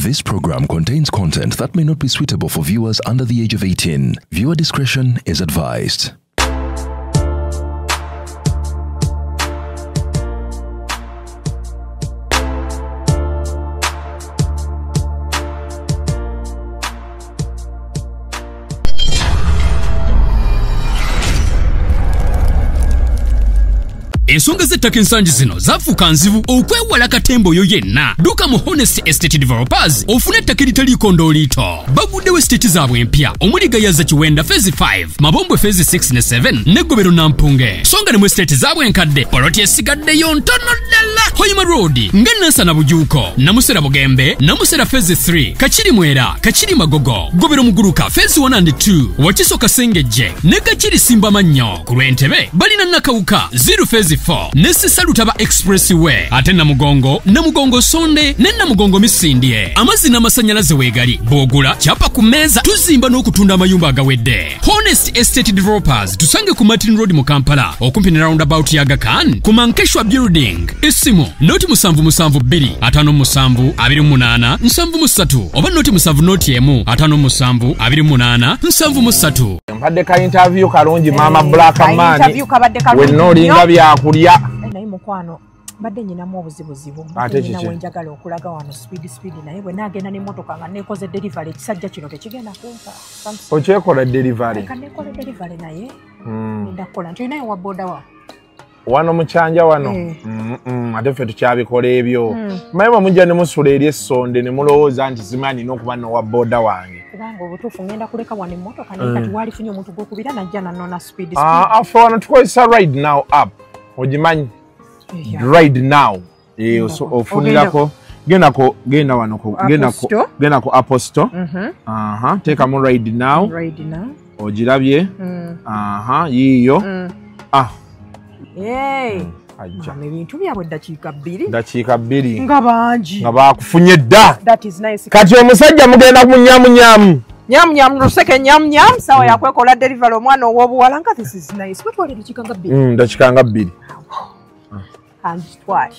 This program contains content that may not be suitable for viewers under the age of 18. Viewer discretion is advised. Ensonga z'ettaka ensangi zino zafuuka nzibu okwewala katemba oyo yenna. Dduka mu Honest Estate Developers ofune ettaka eritaliiko ndooliito. Baguddewo estate zaabwe empya omuli Gayaza Kiwenda Phase 5, Mabombwe Phase 6 ne 7 ne Gobero Nampunge. So nga ne mu estate zaabwe enkadde poloti esigaddeyo ntono ddala. Hoima Road nga Nansana Bujuuko, Namusera Bugembe, Namusera Phase 3, Kakiri Mwera, Kakiri Magogo, Gobero Muguruka Phase 1 and 2, Wakiso Kasengejje ne Kakiri Simbamannyo. Ku lw'Entebbe balina Nakawuka 0 Phase 4 Nesisa Lutaba Expressway, ate Namugongo, Namugongo Sonde ne Namugongo Misindie. Amazzi n'amasannyalaze weegali, bw'ogula kyapa ku mmeeza, tuzimba n'okutunda amayumba agawedde. Honest Estate Developers tusange ku Martin Road mu Kampala, okumpi ne roundabout ya Aga Khan ku Mankeshwa Building. Essimu 072 57 28 73 oba 071 57 28 73. Mpadde ka interview kalungi mama Black Man. Interview kabadde kalungi. Wenoolinga byakulya. Naye mukwano mbadde nyinamu obuzibuzibu. Mbadde wenjagala okulaga wano speed naye bwe naagenda n'emmotoka nga neekoze delivery ekisajja kino tekigenda kumpa. Okyekola delivery? Ka neekola delivery naye ngenda kukola nti olinayo wa boda wa? Wano mukyanja wano. Ate ffe tukyabikola ebyo. Mmanyi bwe mujja ne musula eri essonde ne mulowooza nti simanyi n'okuba n'owa boda wange. Kubanga obutuufu ngenda kuleka wano emmotoka naye kati waalifunye omuntu gw'okubira najja nannona speed. Afe wano tukozesa Ride Now app. Ogimanyi? Ride Now. Ofunirako genda wano genda ku Apple Store. Teekamu Ride Now. Ride Now. Ogirabye. Yiiyo. Mama, ebintu byabwe ddakiika bbiri. Ddakiika bbiri. Nga bangi. Nga bakufunye dda. That is nice. Kati omusajja mugenda munyamunyamu. Nyamunyamu luseke nyamunyamu sawa yakwekola delivery omwana ow'obuwala nga this is nice. Wetwala eddakiika nga bbiri. Ddakiika nga bbiri. Kanzitwale.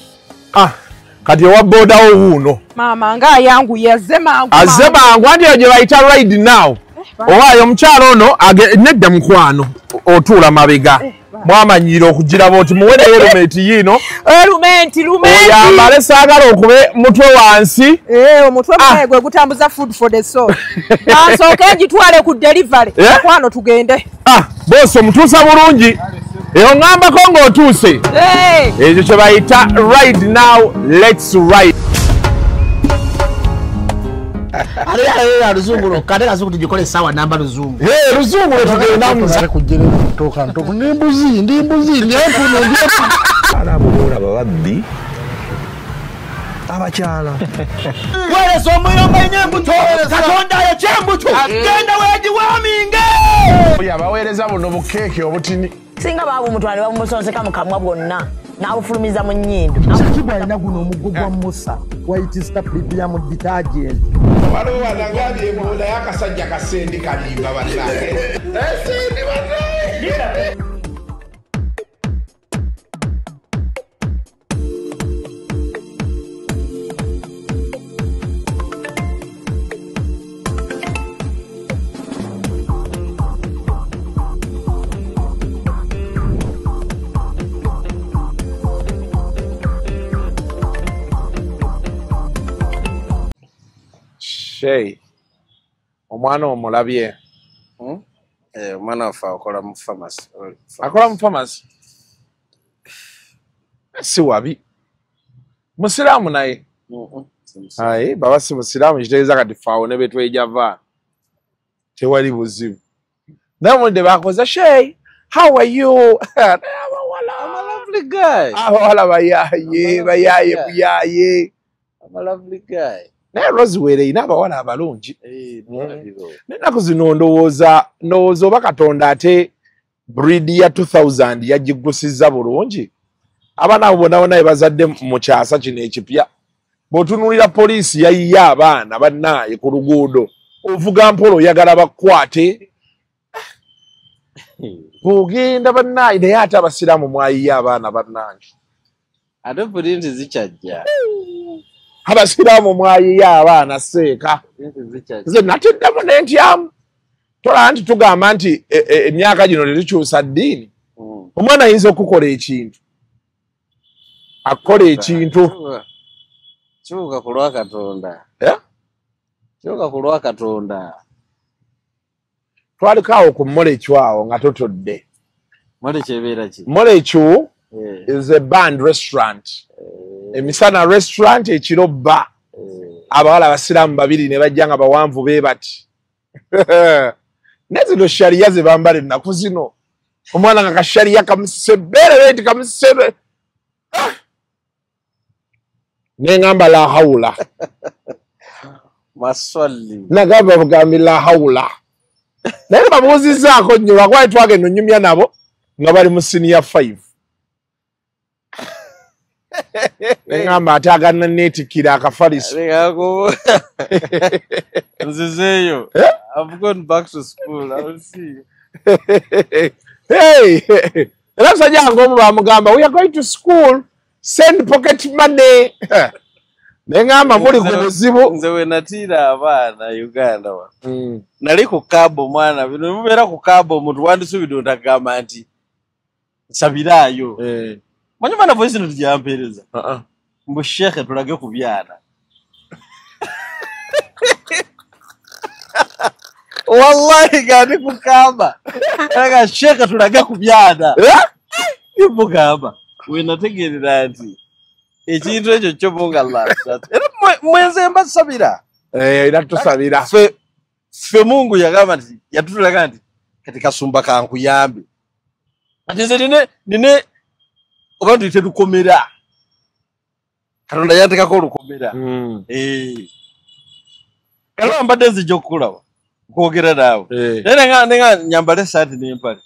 Kati owa boda wo wuuno. Maama nga ayanguye azze mangu. Azze mangu anti eyo gye bayita Ride Now. Owaayo omukyala ono nedda mukwano otuula mabega. Mwamanyira okugiraba oti muwere helmet yiino. Helmet. Oyambale saagala okube mutwe wansi. Omutwe gwe gutambuza food for the soul. Kansooke ngitwale ku delivery. Mukwano tugende. Boss omutuusa bulungi. Oŋŋambako ng'otuuse. Ekyo kye bayita Ride Now, let's ride. Ate luzungu lwokka ate kazungu tugikole essaawa namba luzungu. Luzungu lwe tugendamu. Kujjera emmotoka ntoku ndi mbuzi ndi empuno ndi empuno. Abo boolaba babbi abakyala. Weereza omuyomba nnyo embuto. Katonda ayokya embuto. Genda weegiwaaminge. Oyo abaweereza buno bukeeke obutini. Singa baabumutwale babumusonseka mu kamwa bwonna n'abufulumiza mu nnyindo. Shakibu alina guno omuggo gwa Musa White Star Premium Detergent. Waliwo wanagambye embuuda y'akasajja kasendi kalimba bannange. Esendi bannange. Shey, omwana omulabye. Omwana waffe akola mu pharmacy. Akola mu pharmacy? Si wabi. Musiraamu naye? Aye, baba si musiraamu kitegeeza kati faawo ne betwejava. Tewali buzibu. Naye omulidde bakoza, Shey, how are you? I'm a lovely guy. Abawala bayaaye, bayaaye buyaye. I'm a lovely guy. Naye Roswell erina abawala abalungi. N'ennaku zino ndowooza oba Katonda ate breed ya 2000 yagigusizza bulungi. Abaana abo bonna bonna be bazadde mu kyasa kino ekipya. Bw'otunuulira poliisi yayiye abaana bannaaye ku luguudo. Ovuga mpola oyagala bakukwate. Bw'ogenda bannaaye naye ate abasiraamu mwayiye abaana bannange. Ate pulindi zikyajja. Abasiraamu mwayiya abaana seeka. Nze natiddemu n'entyamu. Tolaba nti tugamba nti emyaka gino tetukyusa ddiini. Omwana ayinza okukola ekintu. Akola ekintu. Kyuka ku lwa Katonda. Kyuka ku lwa Katonda. Twaliko awo ku Molekyu awo nga totodde. Molekyu ebeera ki? Molekyu is a band restaurant. Emisana restaurant ekiro bba. Abawala abasiraamu babiri ne bajja nga bawanvu be bati. Ne zino shariya ze bambala ennaku zino. Omwana nga kashariya kamusebere beti kamusebe. Ne ngamba la haula. Maswali. Nagamba bugambi la haula. Naye babuuzizzaako nnyo lwakuba twagenda onyumya nabo nga bali mu senior 5. Ngamba ate agana neetikkira akafaliso. Nzizeeyo. I've gone back to school. I will see you. Hey! Era musajja wange omu bamugamba, we are going to school, send pocket money. Ne ngamba muli ku buzibu. Nze we natiira abaana Uganda wa. Nali ku kaabo mwana, bino mubeera ku kaabo omuntu wandisuubidde otagamba nti nsabiraayo. Manyi mwana voice note gyampeereza. Mbu shekhe tulage ku byana. Wallahi gani kukamba. Aga shekhe tulage ku byana. Mugamba. We nategeerera nti ekintu ekyo kyo munga Allah. Era mwenze mbasabira. Era tusabira. Ffe Mungu yagamba nti yatutulaga nti kati kasumba kankuyambe. Ati nze nine oba tuyite lukomera. Katonda yantekako olukomera. Kale mbadde nzija okukulaba nkwogera naawe. Naye nga nyambale essaati n'empale.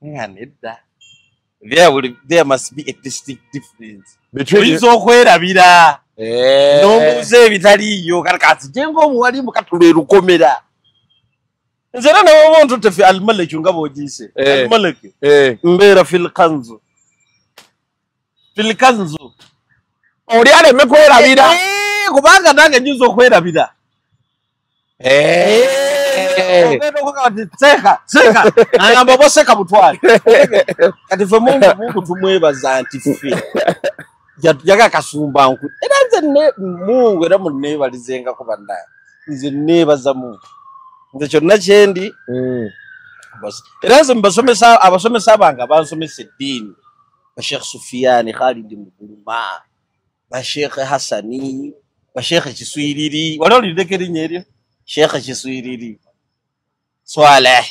Nga nedda. There must be a distinct difference. Oyinza okwerabira. N'ombuuza ebitaliiyo. Kale kanzije ng'omuwalimu katula erukomera. Nze era nawe oba ntutte fi Almaleki nga bw'ogiyise. Almaleki. Mbeera fil kanzu. Fil kanzu. Oli aleme kwerabira. Kubanga nange nnyinza okwerabira. Seka, seka. Nangamba oba seka butwale. Kati ffe Mungu tumwebaza nti ffe. Yaga kasumba nku. Era nze Mungu era munneebalizengako bannaye. Nze nneebaza Mungu. Nze kyonna kye ndi. Era nze abasomesa bange abansomesa eddiini. Basheikh Sufiani, Khalid Muguluma, Basheikh Hassani, Basheikh Kiswiriri. Wali oliddeko erinnya eryo? Sheikh Kiswiriri. Swaleh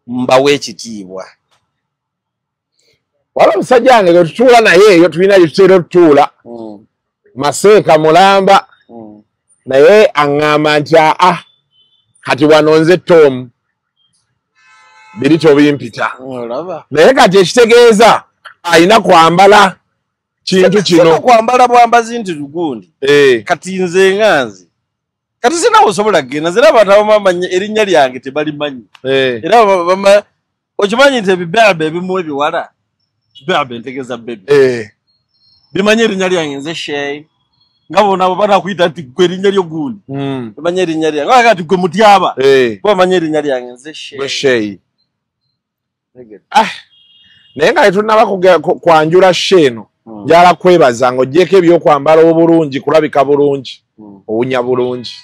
mbawe ekitiibwa. Wala omusajja wange gwe tutuula naye eyo tulina gye tutera otutuula. Maseeka mulamba. Naye aŋŋamba nti aa kati wano nze Tom biri tobimpita. Naye kati ekitegeeza alina kwambala kintu kino. Kwambala bwambazi nti lugundi. Kati nze nga nze. Kati sina osobola kugenda nze abantu abamu erinnya lyange tebalimanyi. Era okimanyi nti ebibeabe ebimu ebiwala beabe ntegeeza bebi. Bimanyi erinnya lyange nze Sheyi. Nga bona banakuyita nti gwe erinnya lyo gundi. Bimanyi erinnya lyange. Nga kati gwe Mutyaba. Bo bamanyi erinnya lyange nze Sheyi. Gwe Sheyi. Naye nga tetunnaba kwanjula Sheyi eno. Njagala kwebaza ng'oggyeko ebyokwambala obulungi kulabika bulungi. Owunya bulungi.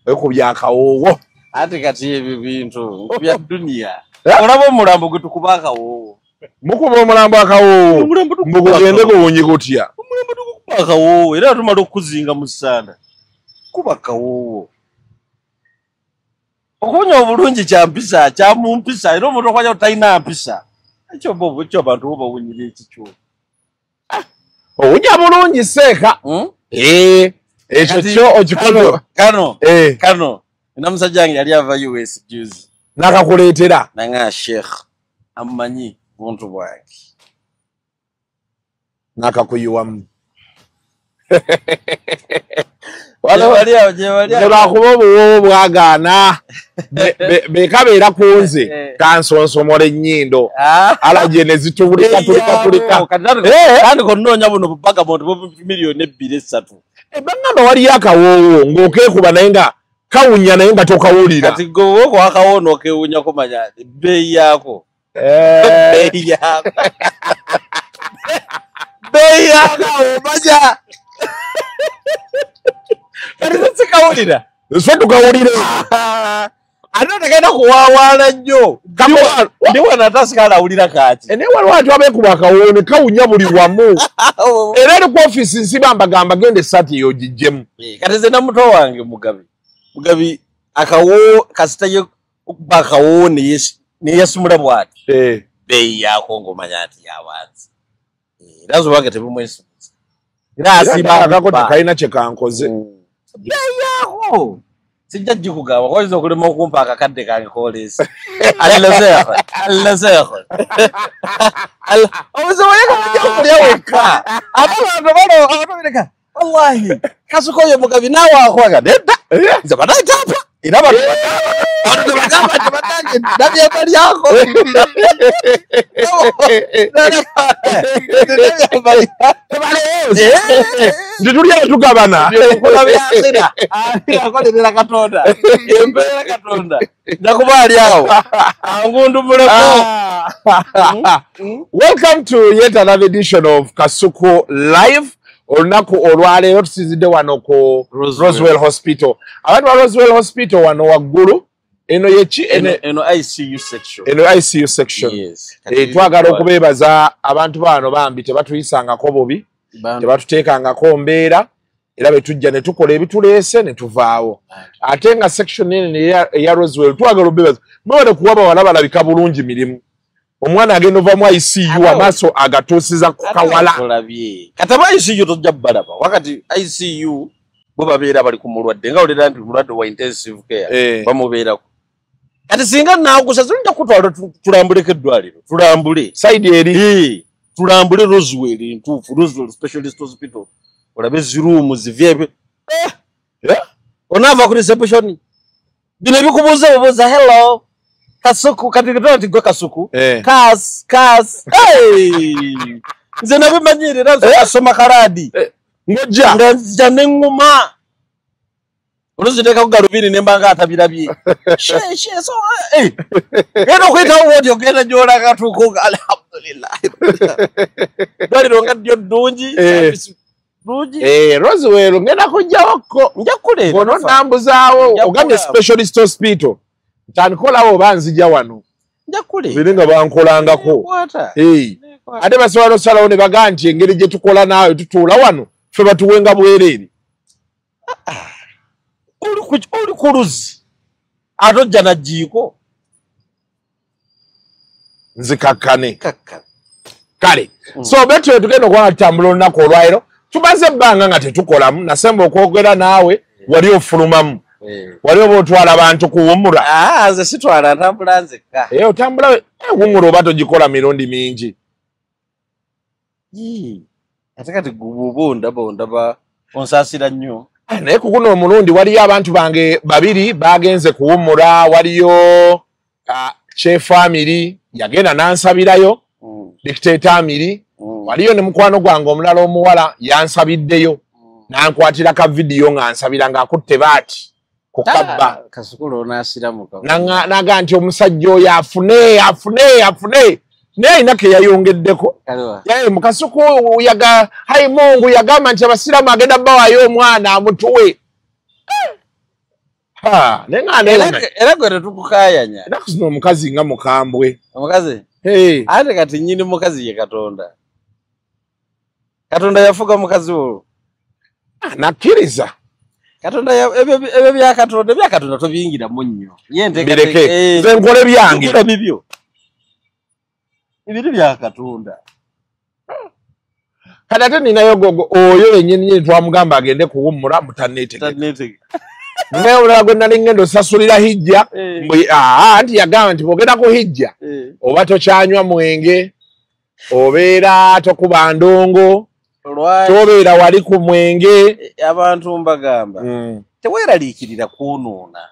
Wekubya akawoowo. Ate kati ebyo bintu bya duniya. Olaba omulambo gwe tukuba akawoowo. Mukuba omulambo akawoowo. Mbugugende guwunyi gutya. Omulambo tukuba akawoowo era tumala okuzinga mu ssaala. Kuba akawoowo. Okuwunya obulungi kya mpisa, kya mu mpisa era omuntu okwanya talina mpisa. Ekyo bo ekyo abantu bo bawunyira ekikyo. Owunya bulungi seeka. Ekyo kyo okikola. Kano. Kano. Nina musajja wange yali ava US juzi. N'akakuleetera. Nanga Sheikh amumanyi buntu bwange. N'akakuyiwamu. Lwakuba obuwoowo bwagaana. Bekabeera ku nze kansonsomora ennyindo. Alaje ne zitubulika tulika tulika. Tandika onoonya buno bubaga buntu bu miliyoni 2 3. Bangamba waliyo akawoowo ng'okeekuba naye nga kawunya naye nga tokawulira. Kati gwe wooko akawoowo n'okewunya kumanya bbeeyi yaako. Bbeeyi yaako. Bbeeyi yaako omanya. Kati sikawulira. Ffe tukawulire. Ate tegenda kuwaawaala nnyo. Ndi wano ate asigala awulira kaaki. Naye waliwo abantu abeekuba akawoowo ne kawunya buli wamu. Era eri ku ofiisi nsiba mbagamba genda essaati eyo ogiggyemu. Kati nze na muto wange Mugabi. Mugabi akawoowo kasita ye okuba akawoowo ne yeesimula bw'ati. Bbeeyi yaako ng'omanya nti ya wansi. Era nze owange tebimwesimuza. Era asiima akako tekalina kye kankoze. Bbeeyi yaako. Sijja gikugamba oyinza okulema okumpa akakadde kange koleesa. Allezeekho, allezeekho. Obuzibu ye kamujja okulya wekka. Ate abantu bano abantu bireka. Wallahi Kasuku oyo Mugabi naawe akwaga nedda. Nze banaitapa. Era abantu tebagamba nti bannange ndabye balyako. Nti tulya tugabana. Akolerera Katonda. Empeera Katonda. Nja kuba ali awo. Angundumuleko. Welcome to yet another edition of Kasuku Live. Olunaku olwaleero tusinzidde wano ku Roswell Hospital. Abantu ba Roswell Hospital wano waggulu eno yeki eno ICU section. Eno ICU section. Yes. Twagala okubeebaza abantu bano bambi tebatuyisangako bubi, tebatuteekangako mbeera, era betujja ne tukola ebituleese ne tuvaawo. Ate nga section eno eya Roswell twagala okubeebaza. Mwebale kuwa bawala balabika bulungi mirimu. Omwana agenda ova mu ICU amaaso agatuusiza ku kawala. Kati aba ICU tojja balaba. Wakati ICU bo babeera bali ku mulwadde nga olera nti mulwadde wa intensive care bamubeerako. Kati singa naakusa nja kutwala tulambuleko eddwaliro. Tulambule. Side eri. Tulambule Roswell ntuufu, Roswell Specialist Hospital. Olabe ziruumu zivye. Onaava ku reception. Bino ebikubuuza obuuza hello. Kasuku kati kitona nti gwe Kasuku. Kas kas. Hey! Nze nabimanyire era nze asoma kalaadi. Ng'ojja. Nga nzija ne ŋŋuma. Oluusi nteekako galubindi ne mba nga atabirabye. She she so eh. Genda okuyitawo bw'oti ogenda gy'olaga tuuka alhamdulillah. Ddwaliro nga ddyo ddungi. Service ddungi. Roswell ngenda kujjawokko. Nja kukuleeta. Ono nnambuzaawo ogambye specialist hospital. Ntandikolawo oba nzija wano. Nja kukuleeta. Biri nga bankolangako. Ate basobola osalawo ne bagamba nti engeri gye tukola naawe tutuula wano ffe batuwenga bwereere. Oli ku luzzi ate ojja na jjiiko. Nzikakkane. Kale so betwe tugenda okuba nga tutambula olunaku olwaleero. Tumaze ebbanga nga tetukolamu. Nasemba okwogera naawe wali ofulumamu. Wali oba otwala abantu kuwummula. Nze sitwala, ntambula nzekka. Otambula wummula oba togikola mirundi mingi. Ate kati gwe oba ondaba onsaasira nnyo. Naye ku guno omulundi waliyo abantu bange babiri bagenze kuwummula. Waliyo Chef Amiri yagenda n'ansabirayo, Dictator Amiri. Waliyo ne mukwano gwange omulala omuwala yansabiddeyo n'ankwatira ka vidiyo ng'ansabira ng'akutte baati ku kabba. Kasuku onaasiramuka. N'aga nti omusajja oyo afune afune afune. Naye alina ke yayongeddeko. Mu Kasuku hayi Mungu yagamba nti abasiraamu agenda bbawaayo omwana amutuwe. Era gwe tetukukaayanya. Ennaku zino omukazi nga mukambwe. Omukazi? Ate kati nnyini mukazi ye Katonda. Katonda yafuga mukazi olwo. Nakkiriza. Katonda ebyo bya Katonda bya Katonda tobiyingiramu nnyo. Ye nteekateeka. Nze nkole byange. Nkola bibyo. Ebiri bya Katonda. Kati ate ninayo gogo oyo yennyini nyini twamugamba agende kuwummula mutanneetegeka. Naye omulala gwe nali ngenda osasulira hijja, anti yagamba nti bw'ogenda ku hijja oba tokyanywa mwenge, obeera tokuba ndongo, tobeera wali ku mwenge. Abantu mbagamba teweeraliikirira kwonoona.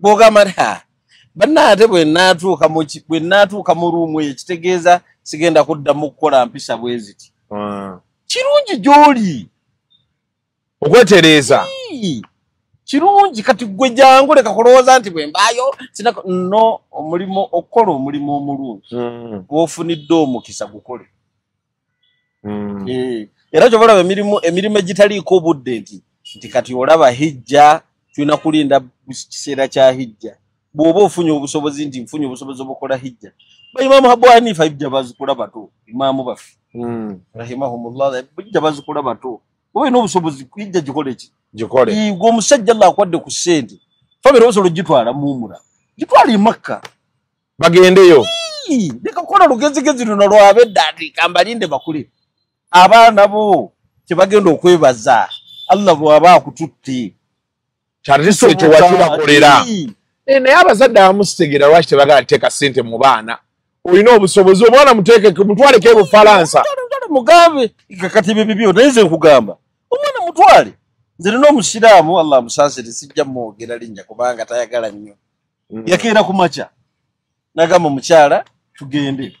Bw'ogamba nti bannaate bwe nnaatuuka mu ruumu eyo kitegeeza sigenda kuddamu kukola mpisa bwe ziti. Kirungi gy'oli. Okwetereeza. Kirungi kati gwe jangu leka kulowooza nti bwe mbaayo no omulimu okukola omulimu omulungi gw'ofunidde omukisa gukole. Era ky'oba olaba emirimu egitaliiko obudde nti kati olaba hijja tulina kulinda kiseera kya hijja. Bw'oba ofunye obusobozi nti nfunye obusobozi obukola hijja. Imaamu Abu Hanifa hijja bazikola bato, imaamu baffe rahimahumullah hijja bazikola bato. Oba olina obusobozi hijja gikole ki? Gikole. Gwe omusajja Allah akwadde ku ssente famire osobola ogitwala mu umura, gitwala e Makka bagendeyo. Leka kukola lugezigezi luno lwabedda nti kambalinde bakule abaana bo kyebagenda okwebaza Allah bw'aba akututte kyaliso ekyo wakibakolera. Naye abazadde abamu sitegeera lwaki tebagala kuteeka ssente mu baana. Olina obusobozi omwana muteeke mutwaleko ebufalansa mugambe kati ebyo bibyo naye nze nkugamba omwana mutwale. Nze nina omusiraamu Allah amusaasire sijja mwogera linnya kubanga tayagala nnyo. Yakeera ku makya n'agamba omukyala tugende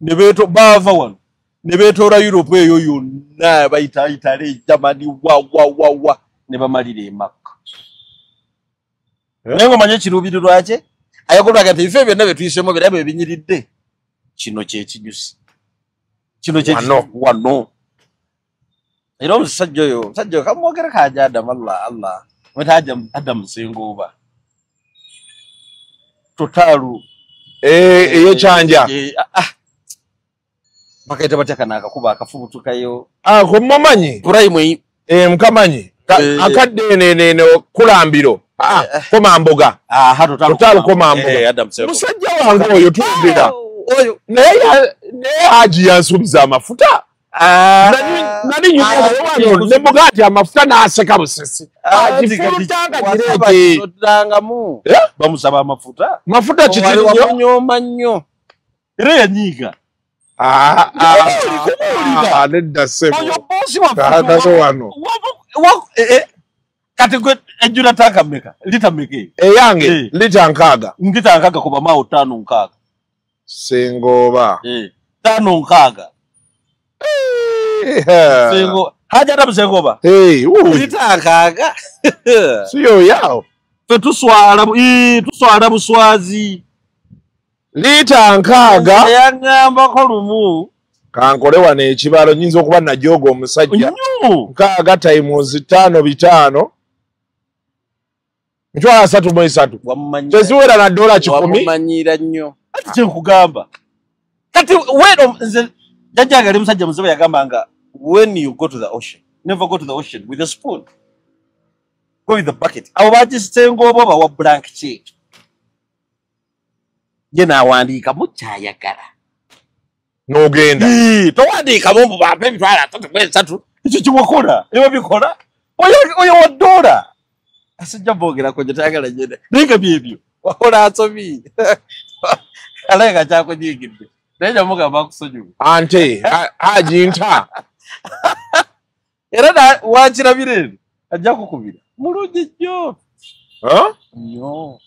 ne baava wano ne beetoola Europe eyo yonna bayita Italy, Germany, wa wa wa wa ne bamalira e Makka. Naye ng'omanye ekiruubirirwa kye ayagala nti ebifo byonna bye tuyisemu birabo ebinyiridde kino kye kinyusi kino kye wano. Era omusajja oyo kamwogere kaja Adamu Allah Allah mweta Adamu Sengoba totalu eyo kyanja bakaita batya kana akakuba akafubutukayo mumanyi prime mukamanyi akadde ne kulambiro komamboga totalu komamboga musajja wange oyo tumbira oyo naye Haji yansuubiza amafuta nali nyuma ne mugati amafuta n'aseka busesi agifulutanga kireke otangamu bamusaba amafuta mafuta kitiri nyoma nnyo era yanyiga nedda ssebo oyo bosi wano kati gwe ejjula tanka mmeka lita mmeka eyange lita 6 lita 6 kuba maawo 5 6 Sengoba 5 6 Sengo haja Adamu Sengoba lita 6 siyo yao fe tuswala buswazi lita 6 yangambako lumu kankole wano ekibalo nyinza okuba najooga omusajja 6 times 5 5 33 teziwera na $100 wamumanyira nnyo ati kyenkugamba kati wero nze jjajjange ali musajja muzibu yagambanga when you go to the ocean never go to the ocean with a spoon, go with the bucket. Abo bagisenga oba bawa blank check ye naawandiikamu kyayagala n'ogenda towandiikamu mbu bampe emitwalo 33 ekyo kiwakola ebyo bikola oyo wa dola asijja boogerako gye tayagala nyene naye nga byebyo wakola nsobi alabika kyakunyiigidde naye jamugamba akusonyiwe ante Haji nta era wakirabira eno ajja kukubira mulungi nnyo nnyo.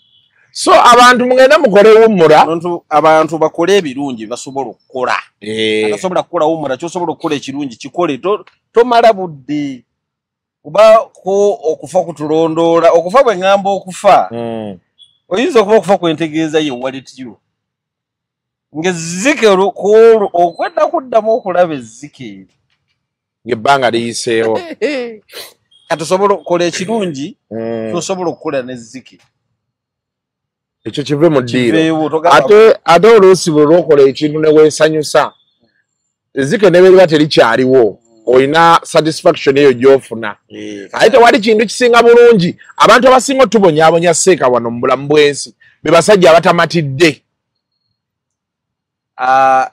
So abantu mugenda mukole wummula abantu bakole ebirungi basobola okukola atasobola kukola wummula kyosobola okukola ekirungi kikole tomala budde kuba ko okufa kutulondoola okufa bwe ŋŋamba okufa oyinza okuba okufa kwentegeeza ye wallet yo ng'ezzike kwolwo okwedda kuddamu okulaba ezzike eri ng'ebbanga liyiseewo kati osobola okukola ekirungi tosobola okukola n'ezzike ekyo kive mu ddiiro ate oluusi bwe lwokola ekintu ne weesanyusa ezzike ne bweriba terikyaliwo olina satisfaction eyo gy'ofuna ate tewali kintu kisinga bulungi abantu abasinga otubonyaabonya seeka wano mu bulamu bw'ensi be basajja abatamatidde.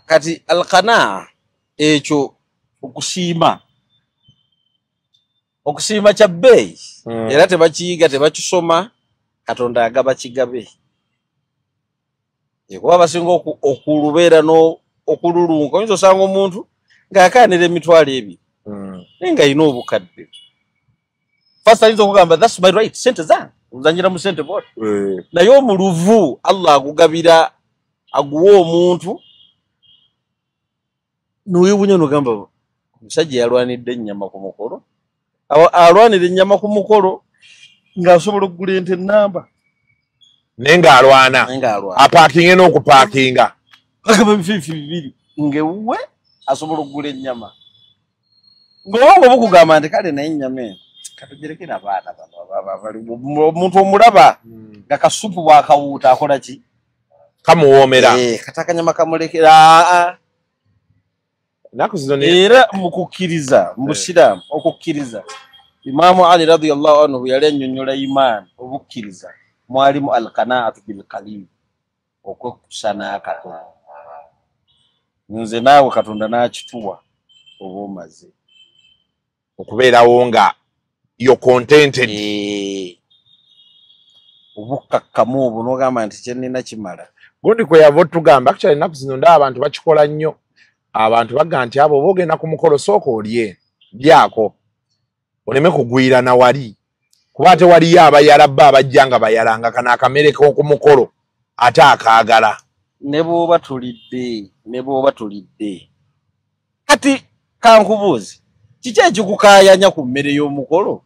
Kati alqanaa ekyo okusiima okusiima kya bbeeyi era tebakiyiga tebakisoma Katonda agaba kigabe kuba abasinga okulubeera okululunka oyinza osanga omuntu ng'akaanira 20,000 naye ng'alina obukadde first ayinza okugamba that's my right sente zange ozanyira mu sente bwoti naye omuluvu Allah agugabira aguwa omuntu n'oyewuunya n'ogamba omusajja yalwanidde ennyama ku mukolo Alwanira ennyama ku mukolo ng'asobola okugula ente ennamba. Naye ng'alwana. Apaakinge n'okupaakinga. Agamba ebifiifi bibiri ng'ewuwe asobola okugula ennyama. Ng'obwongo bukugamba nti kale naye ennyama eno katugirekere abaana bano omuntu omulaba nga kasupu bw'akawuuta akola ki? Kamuwoomera. Kati akanyama kamulekera. Era mu kukkiriza mu busiraamu okukkiriza Imaamu Ali radiyallahu anhu yali annyonnyola imaani obukkiriza mwalimu alqanaatu bilqalil, okwekkusa n'akatono. Nze naawe Katonda n'akituwa oba omaze okubeerawo nga you're contented. Obukkakkamu obwo n'ogamba nti kye nnina kimala. Gundi kwe yava otugamba actually ennaku zino ndaba abantu bakikola nnyo. Abantu bagamba nti abo oba ogenda ku mukolo sooka olye lyako oleme kugwirana wali, kuba ate waliyo abayala bo abajja nga bayalanga kano akamere k'oku mukolo ate akaagala. Ne bw'oba tulidde kati kankubuuze, kiki ekikukaayanya ku mmere y'omukolo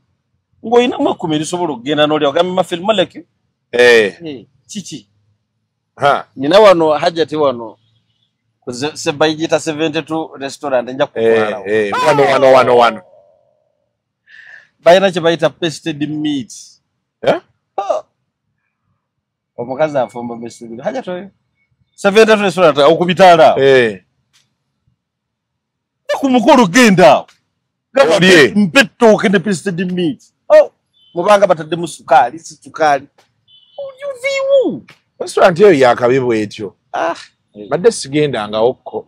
ng'olinamu ekkumi erisobola okugenda n'olya ogambe mafil malaki? Kiki? Nina wano Hajjati wano Sebayigita 72 restaurant nja kutwalawo. Wano. Balina kye bayita pasted meat. Omukazi afumba pasted meat. Hajjati oyo 72 restaurant okubitaala awo. Ku mukolo genda awo. Mpe ettooke ne pasted meat. Mubanga bataddemu sukaali, si sukaali. Ojuviiwu. Restaurant eyo yakabi bw'etyo. Badde sigendangawo kko.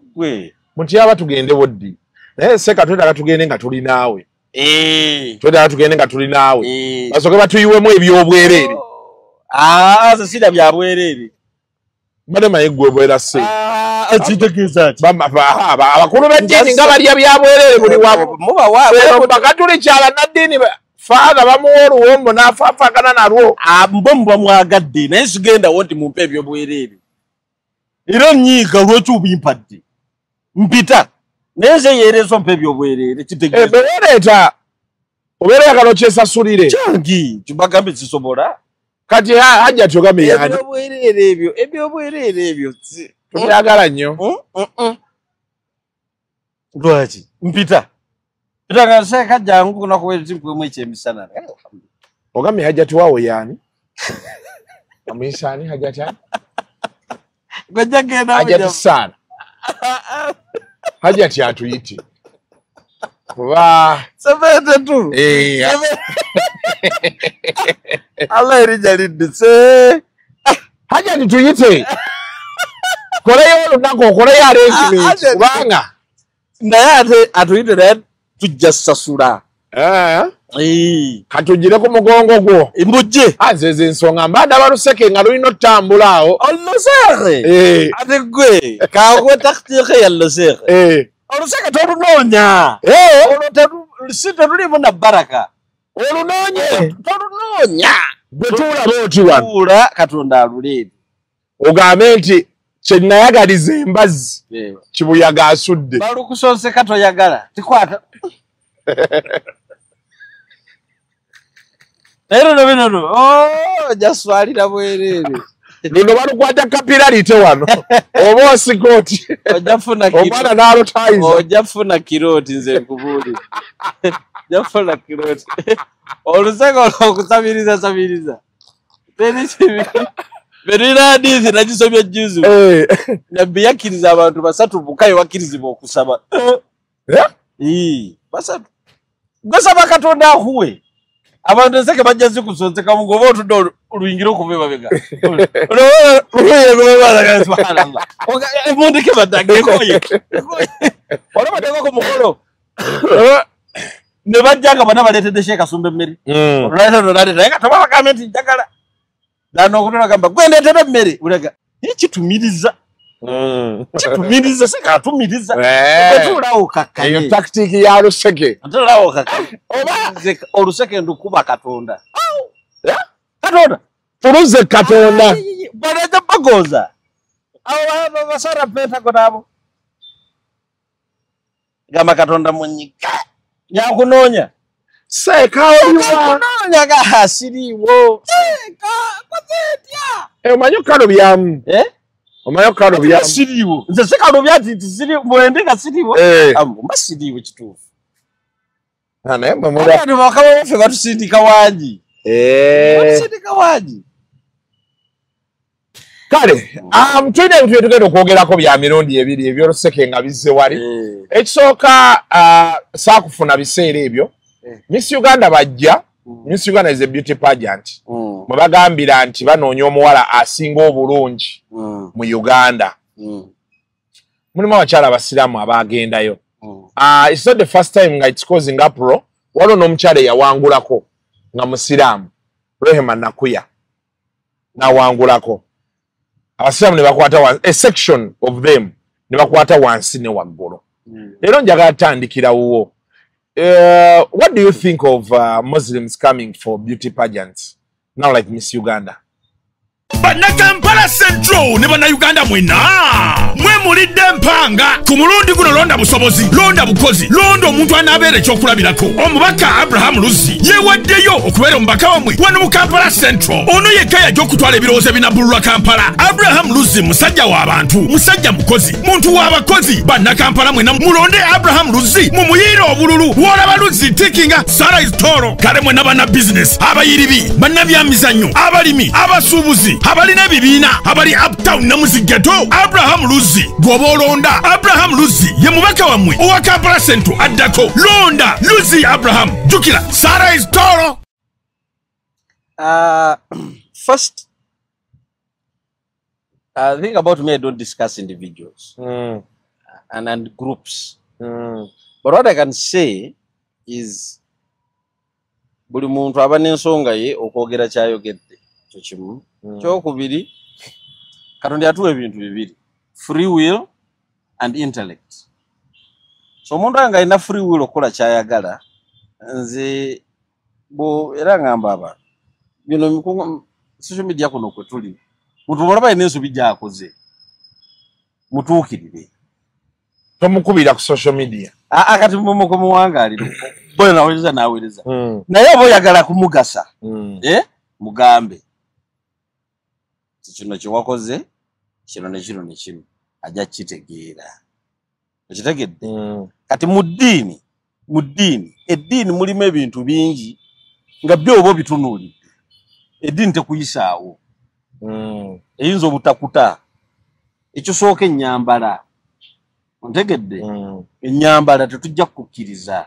Muti aba tugendewo ddi? Naye seka twetaaga tugende nga tuli naawe. Twetaaga tugende nga tuli naawe. Basooke batuyiwemu ebyobwereere. Nze sirya bya bwereere. Mbadde manyi ggwe obeera se. Kitegeeza ki? Abakulu b'eddiini nga balya bya bwereere buli wamu. Bakatuliki abannaddiini Father bamuwa oluwombo n'afaafaagana nalwo. Mbo muba mwagadde naye sigendawo nti mumpe ebyobwereere. Era nnyiiga lwaki obimpadde? Mpita naye nze yeerezo mpa ebyobwereere kitegeeza. Bewereeta obeera oyagala okyesasulire. Kyangi kibagambe kisobola. Kati Hajjati ogambe yani. Ebyobwereere ebyo tubyagala nnyo. Lwaki? Mpita. Mpita nga nseeka jangu kunakuweereza nkuwemu ekyemisana. Ogambe Hajjati waawo yani? Amuyisa ani Hajjati ani? Hajjati Saara. Hajjati atuyite. Kuba 72. Allah erinnya lidduse. Hajjati tuyite. Koleyo olunaku okoleyo arrangement kubanga naye ate atuyite naye tujja sasula. Katugire ku mugongo gwo. Mbujje. Nze ezo ensonga mbadde abaluseke nga lulina otambula awo. Oluseke. Ate gwe kawe taktiike ya luseke. Oluseke tolunoonya. Olwo si terulimu na baraka. Olunoonye. Tolunoonya. Gwe tuulaba oti wano. Tuula Katonda aluleete. Ogambe nti kye nayagaliza embazzi kibuyaga asudde. Balukusonseka toyagala. Tikwata. Naye luno bino ojja bwereere. Luno balukwata kapiralite wano. Oba osika oti. Omwana n'alutayiza. Ojja kufuna kirooti nze nkubuulire. Ojja kufuna kirooti. Oluseke olw'okusabiriza sabiriza. Teri kibi. Berina hadithi nagisomye juzi. Nabbi yakkiriza abantu basatu bokka wakkirizibwa okusaba. Basatu. Gosaba Katonda akuwe. Abantu enseke bajja zikusonseka mu ngoba otudde oluyingira okuva emabega. Mundeke baddange nkoye. Olaba teeka ku mukolo. Ne bajja nga bonna baleetedde Sheikh Kasumba emmere. Olwaleeta naye nga tobabagambye nti njagala. Dano okutola gamba gwe ndeetera emmere. Ulaga kitumiriza. Kitumiriza seka atumiriza. Otuulawo kakkanye. Eyo tactic ya luseke. Otuulawo kakkanye. Oba oluseke ndukuba Katonda. Katonda. Tuluze Katonda. Baleeta bagoza. Abo basara Pentagon abo. Gamba Katonda munyika. Yakunoonya. Seeka oliwa. Nyaga siriiwo. Seeka kozeetya. Omanyi okalobyamu. Omanyi okalobyamu. Siriiwo. Nze sekalobya nti siriiwo mwende nga siriiwo. Mba siriiwo kituufu. Naye mwe mula. Abantu bakama baffe batusindika wangi. Batusindika wangi. Kale, tulina ebintu bye tugenda okwogerako bya mirundi ebiri ebyoluseke nga bizze wali. Ekisooka saakufuna biseera ebyo. Miss Uganda bajja. Miss Uganda is a beauty pageant. Mwe bagambira nti banoonya omuwala asinga obulungi mu Uganda. Mulimu abakyala abasiraamu abaagendayo. It's not the first time nga it's causing uproar. Waliwo n'omukyala eyawangulako nga musiraamu, Rehema Nakuya, n'awangulako. Abasiraamu ne bakwata a section of them ne bakwata wansi ne waggulu. Leero njagala tutandikira wuwo. What do you think of Muslims coming for beauty pageants now like Miss Uganda? Bannakampala Central ne bannayuganda mwenna mwe mulidde empanga ku mulundi guno. Londa busobozi, londa bukozi, londa omuntu anaabeera ekyokulabirako. Omubaka Abraham Luzzi yeewaddeyo okubeera omubaka wammwe wano mu Kampala Central. Ono yekka yajja okutwala ebirowoozo ebinabbululwa Kampala. Abraham Luzzi musajja w'abantu, musajja mukozi, muntu w'abakozi. Bannakampala mwenna mulonde Abraham Luzzi, mumuyiire obululu. W'olaba Luzzi tikinga Sarah is toro. Kale mwenna banna bizinesi, abayiribi, bannabyamizannyo, abalimi, abasuubuzi, abalina ebibiina, abali uptown ne mu ghetto, Abraham Luzzi gw'oba olonda. Abraham Luzzi ye mubaka wammwe owa Kampala Central addako. Londa Luzzi Abraham. Jjukira Sarah is toro. First, the thing about me, I don't discuss individuals and groups. But what I can say is buli muntu aba n'ensonga ye okwogera kyayogedde. Ekyo kimu. Kyokubiri, Katonda yatuwa ebintu bibiri, free will and intellect. So omuntu nga alina free will okukola kyayagala, nze bo era ngamba abantu bino social media kuno kwe tuli, muntu bw'olaba alina ensobi gy'akoze mutuukirire, tomukubira ku social media. Kati mumuwangalire bwe naweereza naweereza, naye oba oyagala kumugasa mugambe kino kyewakoze kino ne kino ne kino, ajja kitegeera. Okitegedde? Kati mu ddiini eddiini mulimu ebintu bingi nga byo oba obitunuulidde. Eddiini tekuyisaawo, eyinza obutakuta. Ekisooka ennyambala, ontegedde? Ennyambala tetujja kukkiriza,